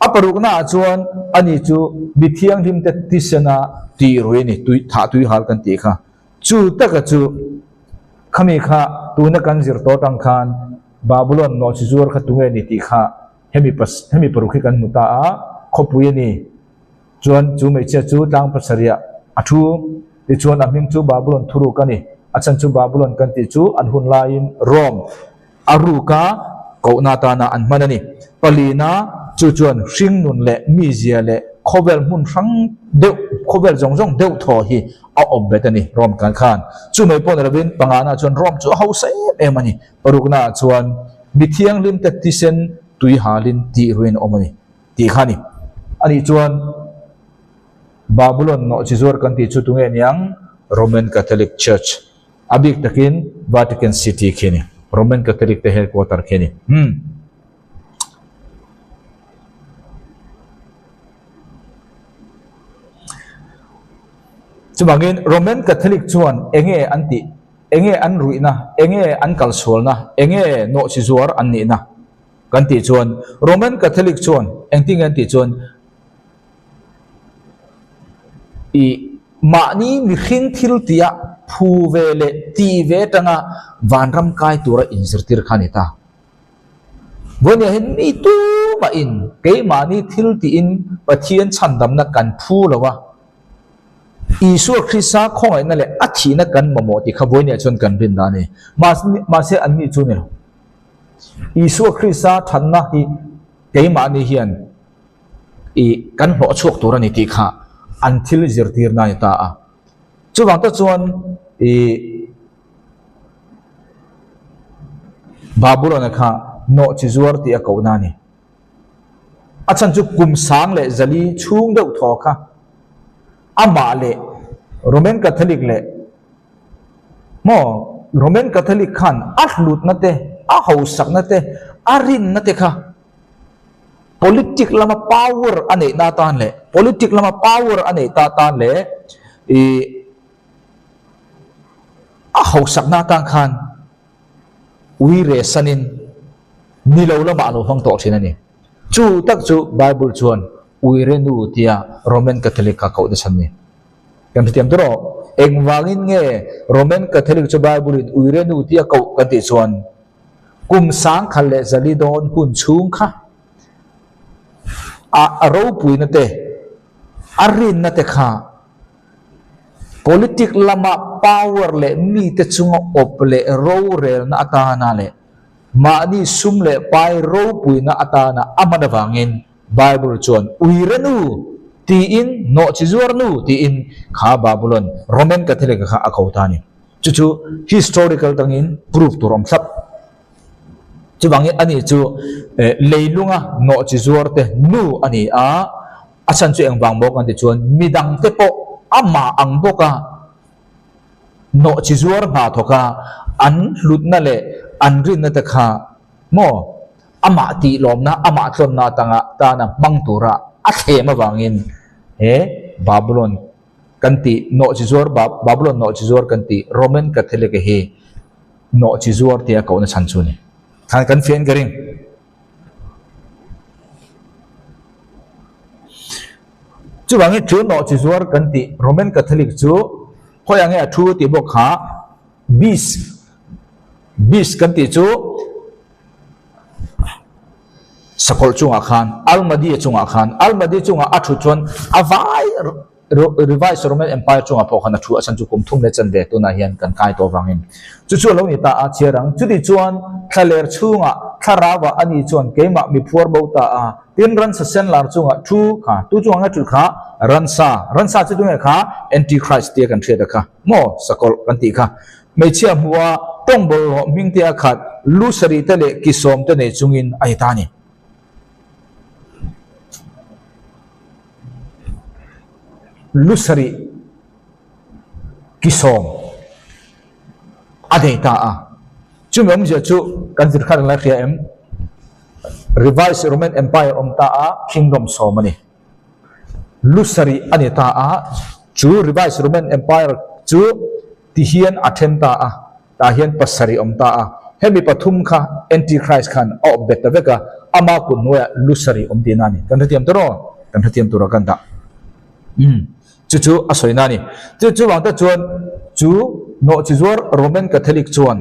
A parukna ah chuan ani chu mi thianghlim te tisena tih rui a ni, tui thah tui hal kan tih kha. Chu taka chu khami kha tuna kan zir tawh atang khan Babylon nawhchizuar kha tunge ni tih kha Hemi pas hemi paruk hi kan hmu ta a, khawpui a ni. Chuan chu hmeichhia chu tlang pasarih ah a thu. Tichuan a hming chu Babulon thuruk a ni. A chhan chu Babulon kan tih chu an hun laiin Rome a ruka kohna atana an hman a ni. Palina chu chuan hringnun leh mizia leh khawvel hmun hrang deuh khawvel zawng zawng deuh thaw hi a awp bet a ni Rome kan khan. Chu mai pawh ni lovin pangana chuan Rome chu a hausa em em a ni. Parukna ah chuan mi thianghlim te tisen tui halin tih ruin a awm a ni tih kha a ni. A nih chuan Babulon nawh chi zuar kan tih chu tunge niang? Roman Catholic Church, a bik takin Vatican City khi a ni. Roman Catholic te headquarter khi a ni. Hmm. Chuvangin Roman Catholic chuan enge an tih? Enge an ruihna, enge an kalsualna, enge nawhchi zuar an nihna kan tih chuan Roman Catholic chuan engtin nge an tih chuan i mahni mihring thil tia phu ve leh ti ve atanga vanram kai tura inzirtir kha a ni ta. Vawinia hian mi tumahin keimahni thil tiin Pathian chhandamna kan phu lo a. Isua Krista khawngaihna leh a thihna kan mamawh tih kha vawinia chuan kan rin dah a ni. Mahse an ni chu ni lo. Isua Krista thatna hi keimahni hian i kan hlawh chhuak tur a ni tih kha an thil zirtirna a ni ta a. Chuvang tak chuan i Babulon-a kha nawh chi zuar tih a kohna a ni. A chhan chu kum sang leh zali chhung deuh thaw kha amah leh Roman Catholic leh. Maw Roman Catholic khan a hlutna te, a hausakna te, a rinna te kha politic lama power a neihna atan leh politic lama power a neih ta atan leh ih a hausakna atan khan ui reh sanin ni lo lamah a lo hmang tawh thin a ni. Chu tak chu Bible chuan uire nu tia Roman Catholic kha koh nasa a ni. Kan hrethiam tur aw. Engvangin nge Roman Catholic chu Bible in uire nu tia koh kan tih chuan kum sangkhat leh zali dawn hun chhung kha a ropuina te, a rinna te kha Politic lama power leh mite chunga awp leh rorelna atana leh mahni sum leh pai ropuina atana a hman avangin Bible chuan uire nu tiin nawhchi zuar nu tiin kha Babulon Roman Catholic kha a ko ta a ni. Chu chu historical tangin proof tur awm thlap. Chuvangin ani chu leilunga nawhchi zuar te nu a ni a. A chhan chu engvang maw kan ti chuan midangte pawh amah ang bawka nawhchi zuar hna thawk a, an hlutna leh an rinna te kha maw amah tihlawmna, amah tlawnna atanga tana hmang tura a thlem avangin he Babulon kan tih nawhchi zuar Babulon nawhchi zuar kan tih Roman Catholic hi nawhchi zuar tia kohna chhan chu a ni. Khan kan fiah in ka ring. Chuvangin thu nawh chi zuar kan tih Roman Catholic chu khawi ang nge a thu tih bawk kha beast beast kan tih chu sakawlh chungah khan Almadi chungah khan Almadi chungah a thu chuan a vai Revised Roman Empire chungah pawh khan a thu a chhan chu kum thum leh chanve tunah hian kan kai tawh avangin chu chu a lo ni ta a chhiar ang. Chuti chuan thlaler chhungah thlarauah a ni chuan keimah mi phuar bo ta a, tin ransa sen lar chungah thu kha tu chungah nge tul kha ransa, ransa chu tunge kha Antichrist tia kan hriat a kha maw sakawlh kan tih kha hmeichhia hmua tawng bawlhhlawh hming te a khat lu sarih te leh ki sawm te nei chungin a ni ta a ni. Lu sarih ki sawm a nei ta a, chumi awmzia chu kan zir khan la hria em? Revised Roman Empire awm ta a, kingdom sawm a ni. Lu sarih a ni ta a, chu Revised Roman Empire chu ti hian a then ta a. Tah hian pasarih awm ta a, hemi pathum kha Antichrist khan a awp bet ta vek a, ama kut hnuaiah lu sarih awm tihna a ni. Kan hrethiam tur aw? Kan hrethiam tura kan dah. Umm, chu chu a sawina a ni. Chu chuvang te chuan chu nawhchizuar Roman Catholic chuan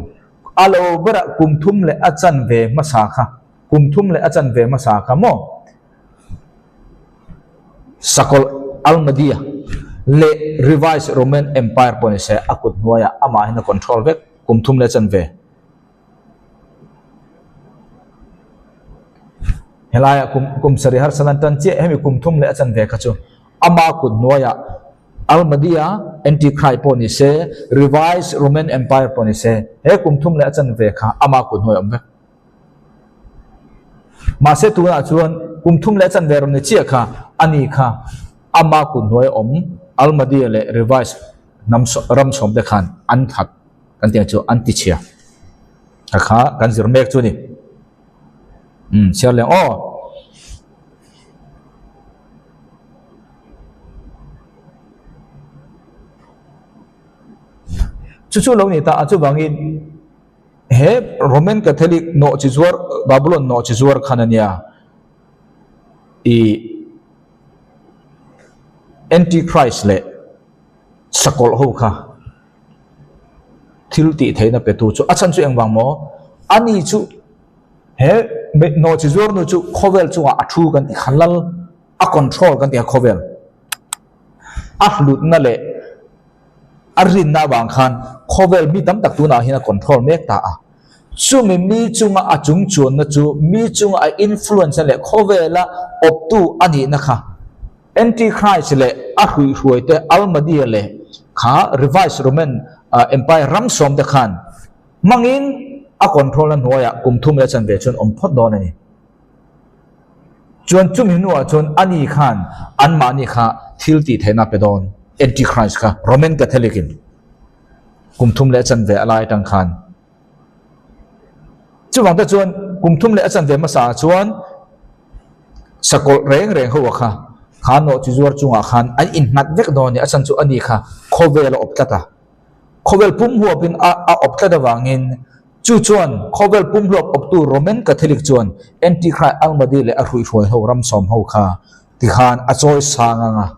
a lo berah kum thum leh a chanve hmasa kha, kum thum leh a chanve hmasa kha maw? Sakawlh Almadia leh Revised Roman Empire pawh ni se a kut hnuaiah amahin a control vek kum thum leh chanve. Helaiah kum kum sarih harsa nan tan chiah hemi kum thum leh a chanve kha chu ama kut hnuaiah Almadia Antichrist pawh ni se Revised Roman Empire pawh ni se he kum thum leh a chanve kha ama kut hnuaiah awm vek. Mahse tunah chuan kum thum leh chanve rawn ni chiah kha a ni kha ama kut hnuai awm Almadia leh Revised hnam ram chhawm te khan an that kan tih ang chu an ti chhia a kha kan zir mek chu a ni. Umm chhiar leh ang aw. Chu chu lo ni ta a chuvangin. He Roman Catholic nawhchi zuar, Babylon nawhchi zuar khan a nia. I Antichrist leh sakawlh ho kha thil tih theihna petu chu a chhan chu engvang maw? Ani chu he nawhchi zuar nu chu khawvel chungah a thu kan ti kha lal a control kan ti kha khawvel a hlutna leh A rinna avang khan khawvel mi tam tak tunah hian a control mek ta a. Chumi mi chunga a chungchuanna chu mi chunga a influence-na leh khawvela awptu a nihna kha Antichrist leh a hruihhruaite Almadia leh kha Revised Roman Empire ram sawmte khan hmangin a control-na hnuaiah kum thum leh chanve chuan awm phawt dawn a ni. Chuan chumi hnuah chuan ani khan anmahni kha thil tih theihna pe dawn, Antichrist kha, Roman Catholic in. Kum thum leh a chanve a lai atang khan. Chuvang te chuan kum thum leh a chanve hmasa ah chuan sakawlh reng reng ho a kha kha nawh chi zuar chungah khan an innghat vek dawn a ni. A chhan chu ani kha khawvel a awp tlat a. Khawvel pum huapin a a awp tlat avangin chu chuan khawvel pum hluap awptu Roman Catholic chuan Antichrist Almadi leh a hruihruai ho ramsawm ho kha tikhan a chawi sang ang a.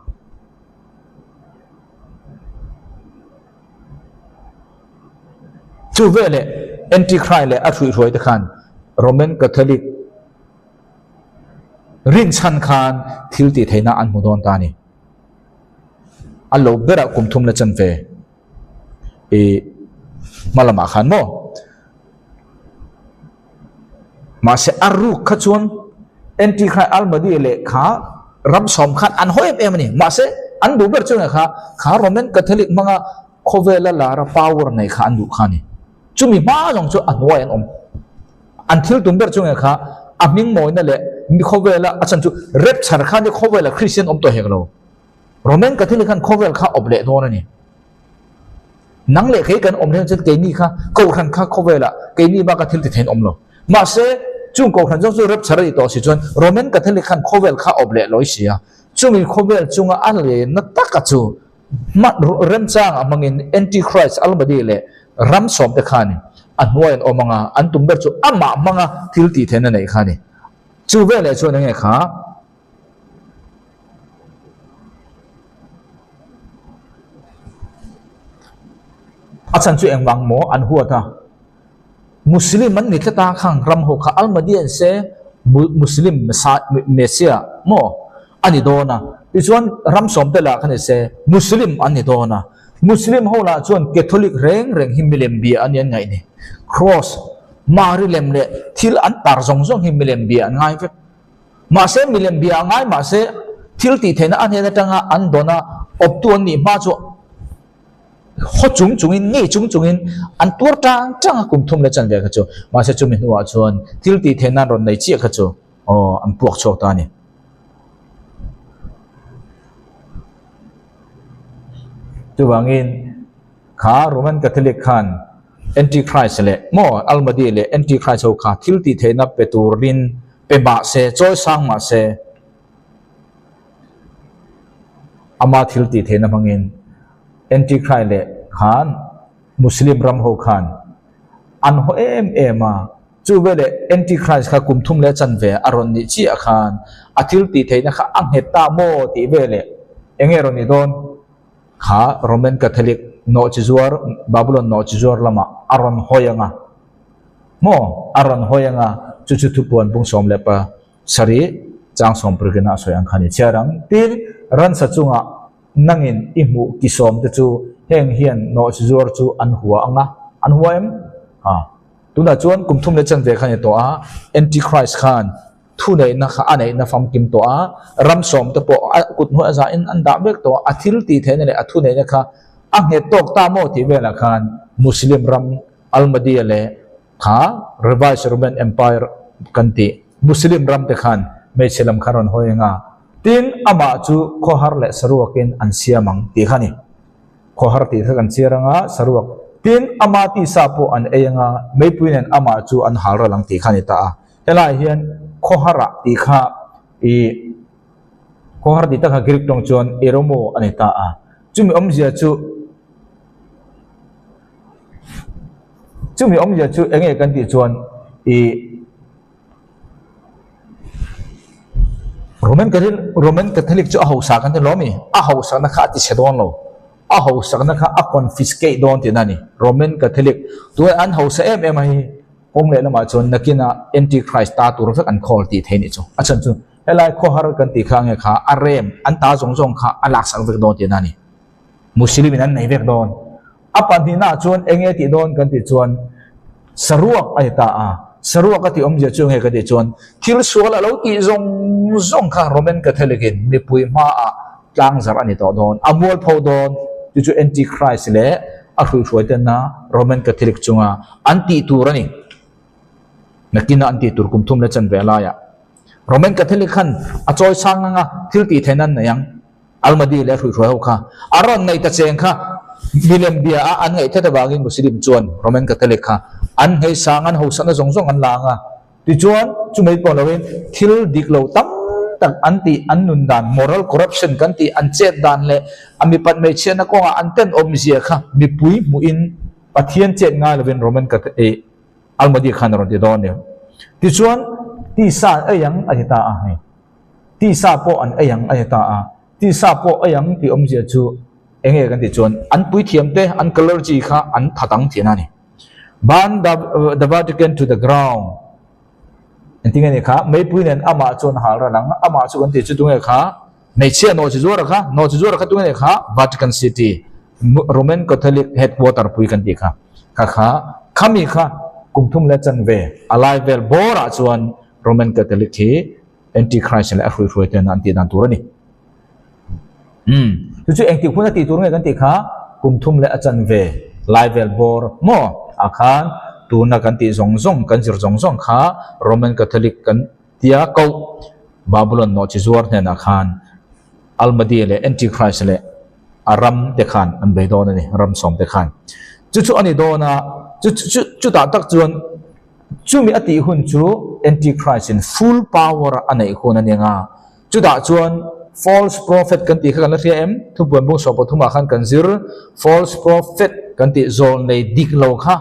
Chu veleh Antichrist leh a hruihruai te khan Roman Catholic rinchhan khan thil tih theihna an hmu dawn ta a ni. A lo berah kum thum la chan ve i hma lamah khan maw? Mahse a ruk kha chuan Antichrist Almadi leh kha ram sawm khan an haw em em a ni. Mahse an duh ber chu nge kha kha Roman Catholic hmanga khawvela lara power nei kha an duh kha a ni. Chumi hma zawng chu a hnuai an awm. An thil tum ber chu nge kha a hming mawina leh mi khawvela a chan chu rapture kha ni khawvela Christian awm tawh hek lo. Roman Catholic khan khawvel kha awp leh dawn a ni. Nang leh kei kan awm hian chuan keini kha kohhran kha khawvelah keini baka thil ti theiin awm lo. Mahse, chung kohhran zawng chu rapture a nih tawh si chuan Roman Catholic khan khawvel kha awp leh lawi si a. Chungin khawvel chunga a lenna taka chu hman remchang a hmangin Antichrist Almadi leh ram sawmte khan a hnuai an awm anga an tum ber chu amah hmanga thil tih theihna neih kha a ni. Chu veleh chuan enge kha? A chhan chu engvang maw an huat a, Muslim an ni tlat a khang ram ho kha Almadian se Muslim Messiah maw a ni dawn a, tichuan ram sawmte lah kha ni se Muslim an ni dawn a, Muslim ho lah chuan Catholic reng reng hi milem bia a ni an ngaih ni, Cross, Mari lem leh thil an tar zawng zawng hi milem bia an ngai vek. Mahse, milem bia a ngai mahse, thil tih theihna a hnen atanga an dawn a, awptu an nih hma chu haw chung chungin, ngei chung chungin an tuar tang tang a kum thum leh chanve kha chu. Mahse, chumi hnuah chuan thil tih theihna an rawn nei chiah kha chu aw an puak chhuak ta a ni. Chuvangin, kha Roman Catholic khan Antichrist leh maw Almadi leh Antichrist ho kha thil tih theihna pe turin pe mah se, chawi sang mah se, ama thil tih theihna hmangin Antichrist leh khan Muslim ram ho khan an haw em em a. Chu veleh Antichrist kha kum thum leh chanve a rawn nih chiah khan a thil tih theihna kha a nghet ta maw tih veleh eng nge rawn nih dawn? Kha Roman Catholic nawhchizuar, Babylon nawhchizuar lamah a rawn hawi ang a. Maw? A rawn hawi ang a, chu chu thupuan bung 17 chang sawmparikin a sawi ang kha ni chhiar ang. Tin, ransa chungah nangin i hmuh ki sawmte chu heng hian nawhchizuar chu an hua ang a. An hua em? Ha. Tunah chuan kum thum leh chanve kha ni tawh a, Antichrist khan Thuneihna kha a neihna famkim tawh a, ram sawmte pawh a kut hnuai a zahin an dah vek tawh a, a thil tih theihna leh a thuneihna kha a nghet tawk ta maw tih velah khan Muslim ram Al-Mahdiya leh kha Revised Roman Empire kan tih Muslim ram te khan hmeichhe lam kha rawn hawi ang a, tin amah chu khawhar leh saruakin an siam ang tih kha a ni. Khawhar tih kha kan chhiar ang a, saruak tin ama tisa pawh an ei ang a, meipui nen amah chu an hal ral ang tih kha a ni ta a. Helaiah hian khawhara tih kha ih khawhar tih tak kha Greek tawng chuan eromo a ni ta a. Chumi awmzia chu chumi awmzia chu eng nge kan tih chuan ih Roman Catholic Roman Catholic chu a hausa kan ti lo ami? A hausakna kha a ti chhe dawn lo. A hausakna kha a confiscate dawn tihna a ni. Roman Catholic tunah an hausa em em a hi. Kawng leh lamah chuan nakinah Antichrist ta tur vek an khawl tih thei nih chu. A chhan chu helai khawhar kan tih kha nge kha a rem an ta zawng zawng kha a laksak vek dawn tihna a ni. Muslim in an nei vek dawn. A pahnihnaah chuan eng nge tih dawn kan tih chuan saruak a ni ta a. Saruak a tih awmzia chu nge kan tih chuan thil sual a lo tih zawng zawng kha Roman Catholic in mipui hmaah tlang zarh a ni tawh dawn, a mualpho dawn, chu chu Antichrist leh a hruihruai tena Roman Catholic chunga an tih tur a ni. Nakinah an tih tur kum thum leh chanve laiah Roman Catholic khan a chawi sang anga thil tih theihna an nei ang. Almadi leh a hruihruai ho kha a rawn nei ta cheng kha. Milem bia a an ngaih tlat avangin Muslim chuan Roman Catholic kha an ngheisang an hosana zawng zawng an la ang a. Tichuan, chumei pawh loin thil dik lo tam tak an tih, an nun dan, moral corruption kan tih, an chet dan leh a mipat hmeichhiatna kawngah an tenawmzia kha mipui hmuhin Pathian chet ngai lovin Roman Catholic Almadi khan a rawn ti dawn a ni. Tichuan, tisa an ei ang a ti ta a hei. Tisa pawh an ei ang a ti ta a. Tisa pawh ei ang tih awmzia chu eng nge kan tih chuan an puithiamte, an clergy kha an that ang tihna a ni. Burn the, the Vatican to the ground. Engtin nge ni kha? Meipui nen amah chuan hal ran ang. Amah chu kan tih chu tunge kha? Hmeichhia nawhchi zuara kha. Nawhchi zuara kha tunge ni kha? Vatican City, Roman Catholic headquarter pui kan tih kha. Kha kha, khami kha kum thum leh chanve a lai vel bawrah chuan Roman Catholic hi Antichrist leh a hruihruai ten an tih dan tur a ni. Umm, chu chu engtik hun a tih tur nge kan tih kha kum thum leh a chanve lai vel bawr maw ah khan tuna kan tih zawng zawng kan zir zawng zawng kha Roman Catholic kan tia koh Babylon nawhchi zuar hnenah khan Almadi leh Antichrist leh a ram te khan an bei dawn a ni, ram sawm te khan. Chu chu a ni dawn a, chu chu chutah tak chuan chumi a tih hun chu Antichrist in full power a neih hun a ni ang a, Chutah chuan false prophet kan tih kha kan la hria em? Thupuan bung 13 ah khan kan zir, false prophet kan tih zawl nei dik lo kha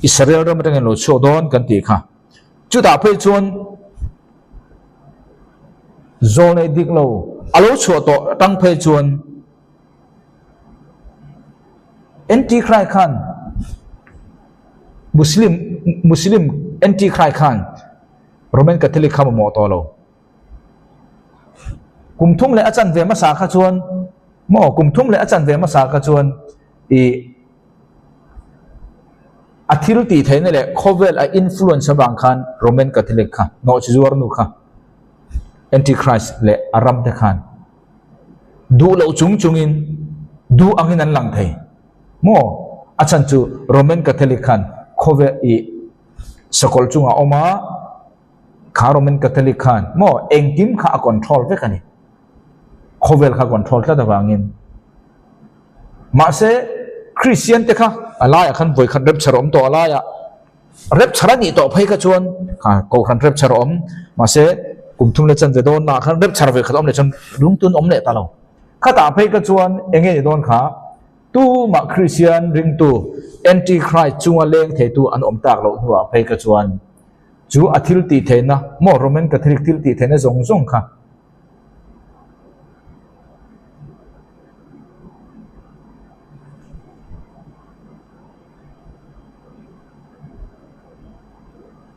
Israel ram atangin lo chhuak dawn kan tih kha. Chutah phei chuan zawl nei dik lo a lo chhuah tawh atang phei chuan Antichrist khan Muslim Muslim Antichrist khan Roman Catholic kha mamawh tawh lo. Kum thum leh a chanve hmasa kha chuan maw kum thum leh a chanve hmasa kha chuan ih a thil tih theihna leh khawvel a influence avang khan Roman Catholic kha nawhchi zuar nu kha Antichrist leh a ram te khan duh loh chung chungin duh angin an lang thei maw a chhan chu Roman Catholic khan khawvel ih sakawlh chungah a awm a. Kha Roman Catholic khan maw engkim kha a control vek a ni. Khawvel kha control tlat avangin. Mahse Christian te kha a laiah khan vawi khat rapture awm tawh a laiah rapture a nih tawh phei kha chuan kha kohhran rapture awm mahse kum thum leh chanve dawn lah khan rapture vawi khat awm leh chuan lungtun awm leh ta lo. Khatah phei kha chuan enge ni dawn kha tumah Christian ringtu anti-Christ chunga leng theitu an awm tak loh hnuah phei kha chuan Chu a thil tih theihna maw Roman Catholic thil tih theihna zawng zawng kha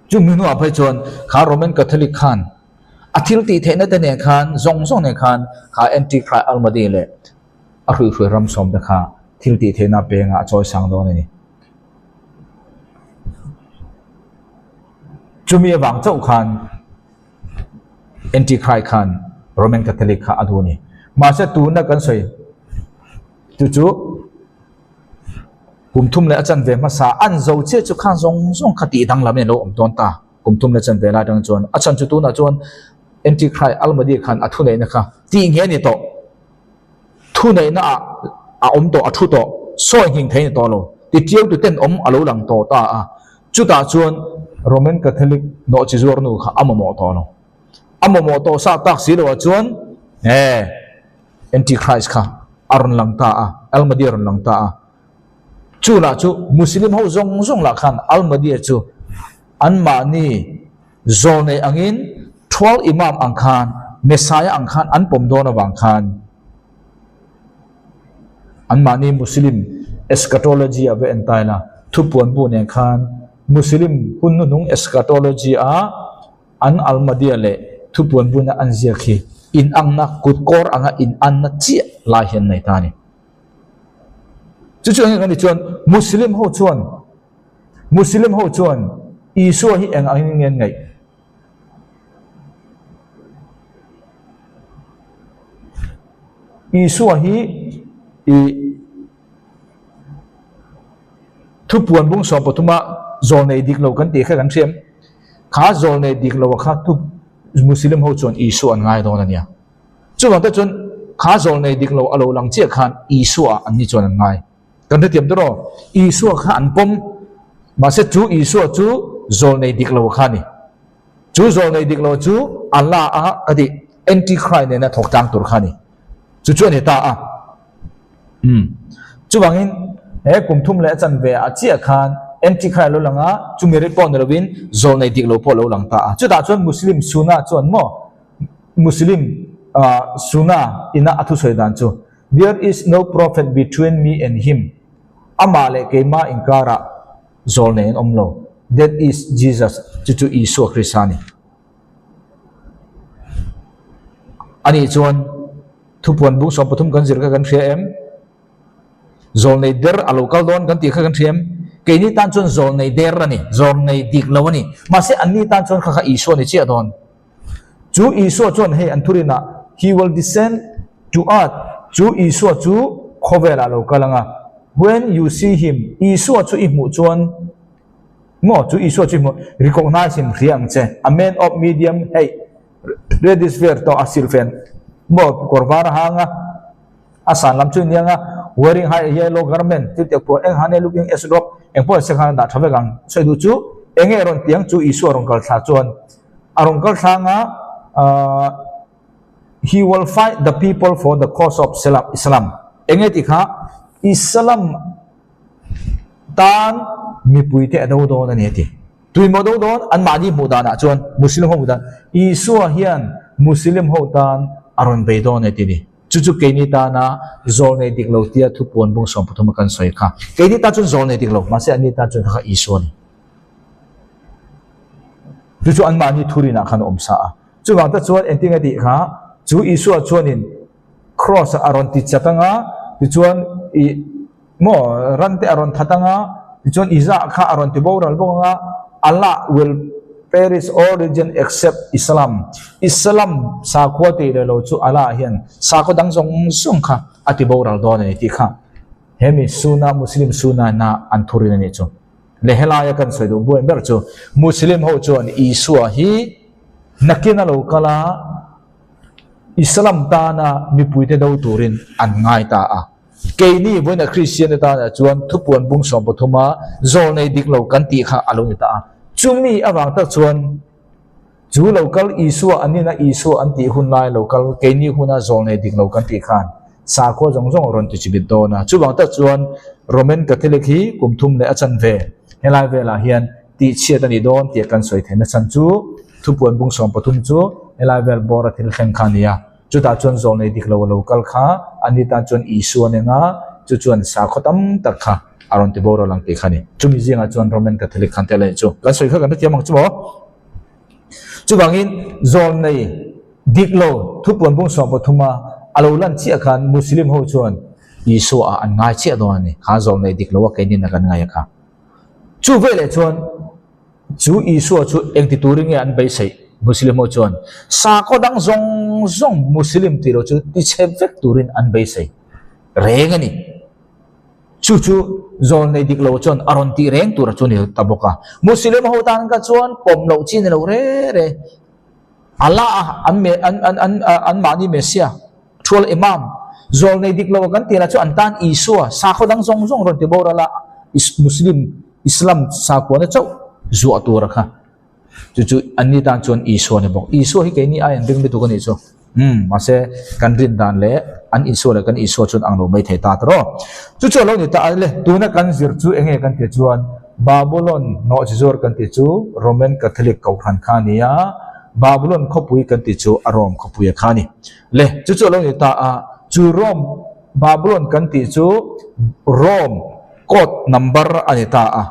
Chu mi hnuah phei chuan kha Roman Catholic khan a thil tih theihna te nen khan zawng zawng nen khan kha Antichrist Almadi leh a hruihhruai ram sawm te kha thil tih theihna pengah a chawi sang dawn a ni. Chumi avang chauh khan Antichrist khan Roman Catholic kha a duh a ni. Mahse tuna kan sawi chu chu kum thum leh a chanve hmasa an zo chiah chu khan zawng zawng kha tih danglam in a lo awm dawn ta. Kum thum leh chanve lai atang chuan a chhan chu tunah chuan Antichrist Almadi khan a thuneihna kha tih nge a ni tawh. Thuneihna ah a awm tawh, a thu tawh, sawi nghing thei a ni tawh lo. Titiau tu ten awm a lo lang tawh ta a, chutah chuan Roman Catholic nawhchi zuar nu kha a mamawh tawh lo. A mamawh tawh sa tak si loah chuan he Antichrist kha a rawn lang ta a, Al-Mahdi a rawn lang ta a. Chu lah chu Muslim ho zawng zawng lah khan Al-Mahdi chu anmahni Zawlnei angin Thual Imam ang khan Messiah ang khan an pawm dawn avang khan anmahni Muslim eschatology ah va en ta ila thupuan bu nen khan Muslim hun hnuhnung eschatology ah an Al-Mahdiya leh thupuan buna an ziak hi inangna kutkawr anga inanna chiah lai hi an nei ta a ni. Chu chu eng nge kan tih chuan Muslim ho chuan Muslim ho chuan Isua hi eng angin nge an ngaih? Isua hi i thupuan bung 13 a zawlnei dik lo kan tih kha kan hriam. Kha zawlnei dik lo kha thu Muslim ho chuan Isua an ngai dawn a nia. Chuvang te chuan kha zawlnei dik lo a lo lang chiah khan Isua an ni chuan an ngai. Kan hrethiam tawh rawh. Isua kha an pawm. Mahse chu Isua chu zawlnei dik lo kha a ni. Chu zawlnei dik lo chu Allah a ka tih Antichrist nena thawk tlang tur kha a ni. Chu chu a ni ta a. Umm. Chuvangin he kum thum leh a chanve ah chiah khan Antichrist lo lang a, chumi rit pawh ni lovin zawlnei dik lo pawh lo lang ta a. Chutah chuan Muslim Sunna chuan maw Muslim Sunna ina a thusawi dan chu There is no prophet between me and him, amah leh keimah inkarah zawlnei an awm lo, that is Jesus, chu chu Isua Krista a ni. Anih chuan thupuan bung 13 kan zir kha kan hria em? Zawlnei der a lo kal dawn kan tih kha kan hria em? Keini tan chuan zawlnei der a ni, zawlnei dik lo a ni. Mahse anni tan chuan kha kha Isua ni chiah dawn. Chu Isua chuan hei an thurinah, He will descend to earth, chu Isua chu khawvelah lo kal ang a. When you see him, Isua chu i hmuh chuan, maw, chu Isua chu i hmuh, recognize him, hria ang che, a man of medium height, reddish fair tawh a silfen, maw, kawr var a hang a, a san lam chu nia nga, wearing high yellow garment, thil tiak pawh eng han e looking as rock, eng pawh se khan a dah tha vek ang. Sawi duh chu, eng nge rawn tiang chu Isua rawn kal thla chuan a rawn kal thla anga ahh he will fight the people for the cause of Islam, eng nge tih kha Islam tan mipui te a do dawn a ni a ti. Tuimaw do dawn anmahni hmuh danah chuan Muslim ho hmuh dan Isua hian Muslim ho tan a rawn bei dawn e ti ni. Chu chu keini tana zawlnei dik lo tia thupuan bung 13 a kan sawi kha. Keini tan chuan zawlnei dik lo, mahse anni tan chuan kha kha Isua a ni. Chu chu anmahni thurinah khan a awm sa a. Chuvang te chuan engtin nge tih kha, chu Isua chuanin Kraws ah a rawn ti chat anga, tichuan ih maw ran te a rawn that anga, tichuan Isah kha a rawn ti boral bawk anga, Allah will perish all religion except Islam. Islam sakhua tih leh lo chu Allah hian sakhaw dang zawng zawng kha a ti boral dawn a ni tih kha hemi Sunna Muslim Sunna ina an thurin a nih chu. Leh helaia kan sawi duh buai ber chu Muslim ho chuan Isua hi nakin a lo kal a, Islam tana mipuite do turin an ngai ta a. Keini vawiina Kristian te tanah chuan thupuan bung 13 a zawlnei dik lo kan tih kha a lo ni ta a. Chumi avang tak chuan chu lo kal Isua an nina Isua an tih hun lai lo kal keini huna zawlnei dik lo kan tih khan sakhua zawng zawng a rawn ti chibit dawn a. Chuvang tak chuan Roman Catholic hi kum thum leh a chanve helai velah hian tihchhiat a ni dawn tih kan sawi theihna chhan chu thupuan bung 13 chu helai vel bawr a thil thleng kha a ni a. Chutah chuan zawlnei dik lo a lo kal kha a ni tan chuan Isua a neng a, chu chuan sakhaw tam tak kha a rawn ti boral ang tih kha a ni. Chumi zingah chuan Roman Catholic khan tel a nih chu. Kan sawi kha kan hrethiam ang chu maw? Chuvangin zawlnei dik lo thupuan bung 13 a a lo lan chiah khan Muslim ho chuan Isua ah an ngai chiah dawn a ni. Kha zawlnei dik lo a keinin a kan ngai a kha. Chu veleh chuan chu Isua chu engti turin nge an beiseih? Muslim ho chuan sakhaw dang zawng zawng Muslim tih loh chu tichhe vek turin an beisei reng a ni. Chu chu zawlnei dik lo chuan a rawn tih reng tur a chu ni ta bawk a. Muslim ho tan kha chuan pawm loh chi ni lo re re. Allah a an me an an an an mahni Messiah Thual Imam, zawlnei dik lo kan tih lah chu an tan Isua sakhaw dang zawng zawng rawn ti boral a, Muslim, Islam sakhuana chauh zuah tur a kha. Chu chu anni tan chuan Isua a ni bawk. Isua hi keini ai an ring lutuk a nih chu. Umm, mahse kan rin dan leh an Isua leh kan Isua chuan ang lo mai thei ta tawh. Chu chu a lo ni ta a le, tuna kan zir chu eng nge kan tih chuan Babylon nawhchizuar kan tih chu Roman Catholic kohhran kha a ni a, Babylon khawpui kan tih chu a Rome khawpui a kha a ni. Le, chu chu a lo ni ta a, chu Rome, Babylon kan tih chu Rome code number a ni ta a,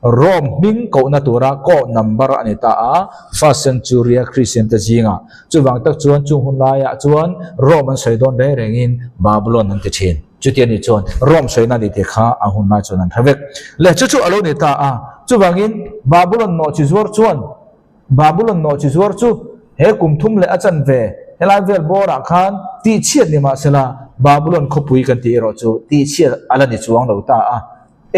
Rome hming kohna tura code number a ni ta a, first century a Christian te zingah. Chuvang tak chuan chung hun laiah chuan Rome an sawi dawn reng rengin Babylon an ti thin. Chuti a nih chuan Rome sawina a ni tih kha a hun lai chuan an hre vek. Le, chu chu a lo ni ta a, chuvangin Babylon nawhchi zuar chuan Babylon nawhchi zuar chu he kum thum leh a chanve helai vel bawrah khan tihchhiat ni mah sela Babylon khawpui kan tih erawh chu tihchhiat a la ni chuang lo ta a.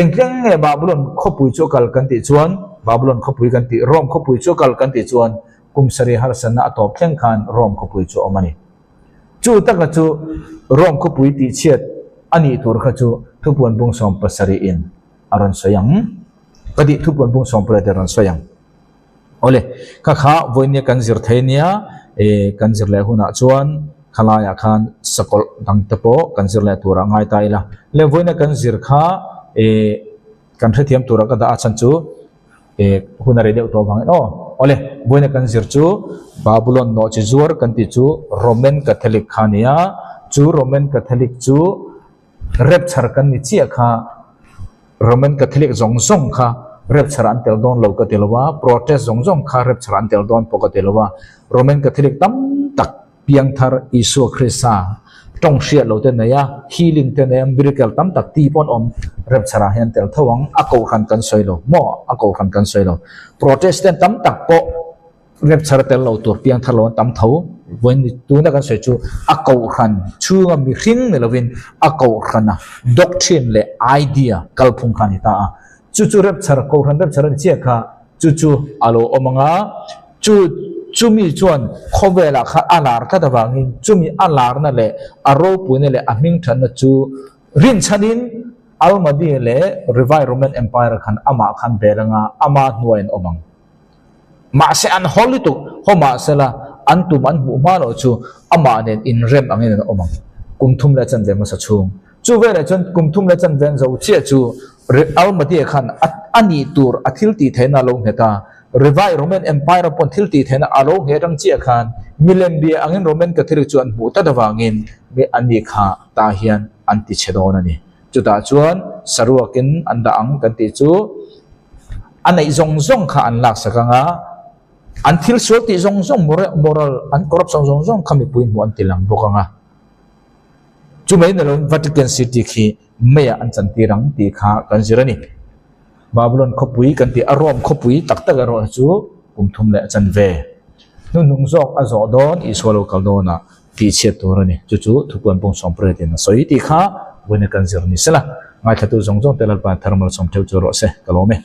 Engtleng nge Babylon khawpui chu a kal kan tih chuan Babylon khawpui kan tih Rome khawpui chu a kal kan tih chuan kum sarih harsatna a tawp thleng khan Rome khawpui chu a awm a ni. Chu taka chu Rome khawpui tihchhiat. A nih tur kha chu thupuan bung 70 in a rawn sawi ang. Ka tih thupuan bung 18 in a rawn sawi ang. Awle, kha kha vawinia kan zir thei nia, e kan zir leh hunah chuan khalaiah khan sakawlh dang te pawh kan zir leh turah ngai ta ila. Le vawinia kan zir kha e kan hrethiam turah ka dah a chhan chu e hun a rei deuh tawh avangin aw. Awle, vawinia kan zir chu Babulon nawhchi zuar kan tih chu Roman Catholic kha a ni a, chu Roman Catholic chu Rapture kan ni chiah kha Roman Catholic zawng zawng kha rapture an tel dawn lo ka ti lo a, Protest zawng zawng kha rapture an tel dawn pawh ka ti lo a, Roman Catholic tam tak piangthar Isua Krista tawng hriat lo te nei a, healing te nei a, miracle tam tak ti pawh an awm, rapture ah hian tel tho ang, a kohhran kan sawi lo maw, a kohhran kan sawi lo. Protestant tam tak pawh. Rapture tel lo tur piangthar lo an tam tho. Vawiin ni tuna kan sawi chu a kohhran chhunga mihring ni lovin a kohhrana doctrine leh idea kalphung kha a ni ta a. Chu chu rapture, kohhran rapture a ni chiah kha chu chu a lo awm ang a, chu chumi chuan khawvelah kha a lar tlat avangin chumi a larna leh a ropuina leh a hmingthatna chu rinchhanin Almadi leh Revai Roman Empire khan amah khan bel anga ama hnuai an awm ang. Mahse an haw lutuk, haw mahsela an tum an hmuh hma loh chu amah nen inrem angin an awm ang. Kum thum leh chanve hmasa chhung. Chu veleh chuan kum thum leh chanve an zo chiah chu Almaty-a khan a nih tur a thil tih theihna a lo nghet a. Rivai Roman Empire-a pawn thil tih theihna a lo ngheh rang chiah khan milem bia angin Roman Catholic chu an hmuh tlat avangin an nih kha tah hian an ti chhe dawn a ni. Chutah chuan saruakin an dah ang kan tih chu a neih zawng zawng kha an laksak ang a, an thil sual tih zawng zawng moral an corruption zawng zawng kha mipui hmuh an ti lang bawk ang a. Chumai ni loin Vatican City khi meiah an chantir ang tih kha kan zir a ni. Babylon khawpui kan tih a Rome khawpui tak tak erawh chu kum thum leh a chanve. Hnuhnung zawk a zawh dawn Isua lo kal dawnah tih chhiat tur a ni. Chu chu Thupuan Pung Sawmpretin a sawi tih kha vawiin kan zir ni sela. Ngaithlatu zawng zawng te Lalpa thermal sawm theuh chu rawh se ka lawm e.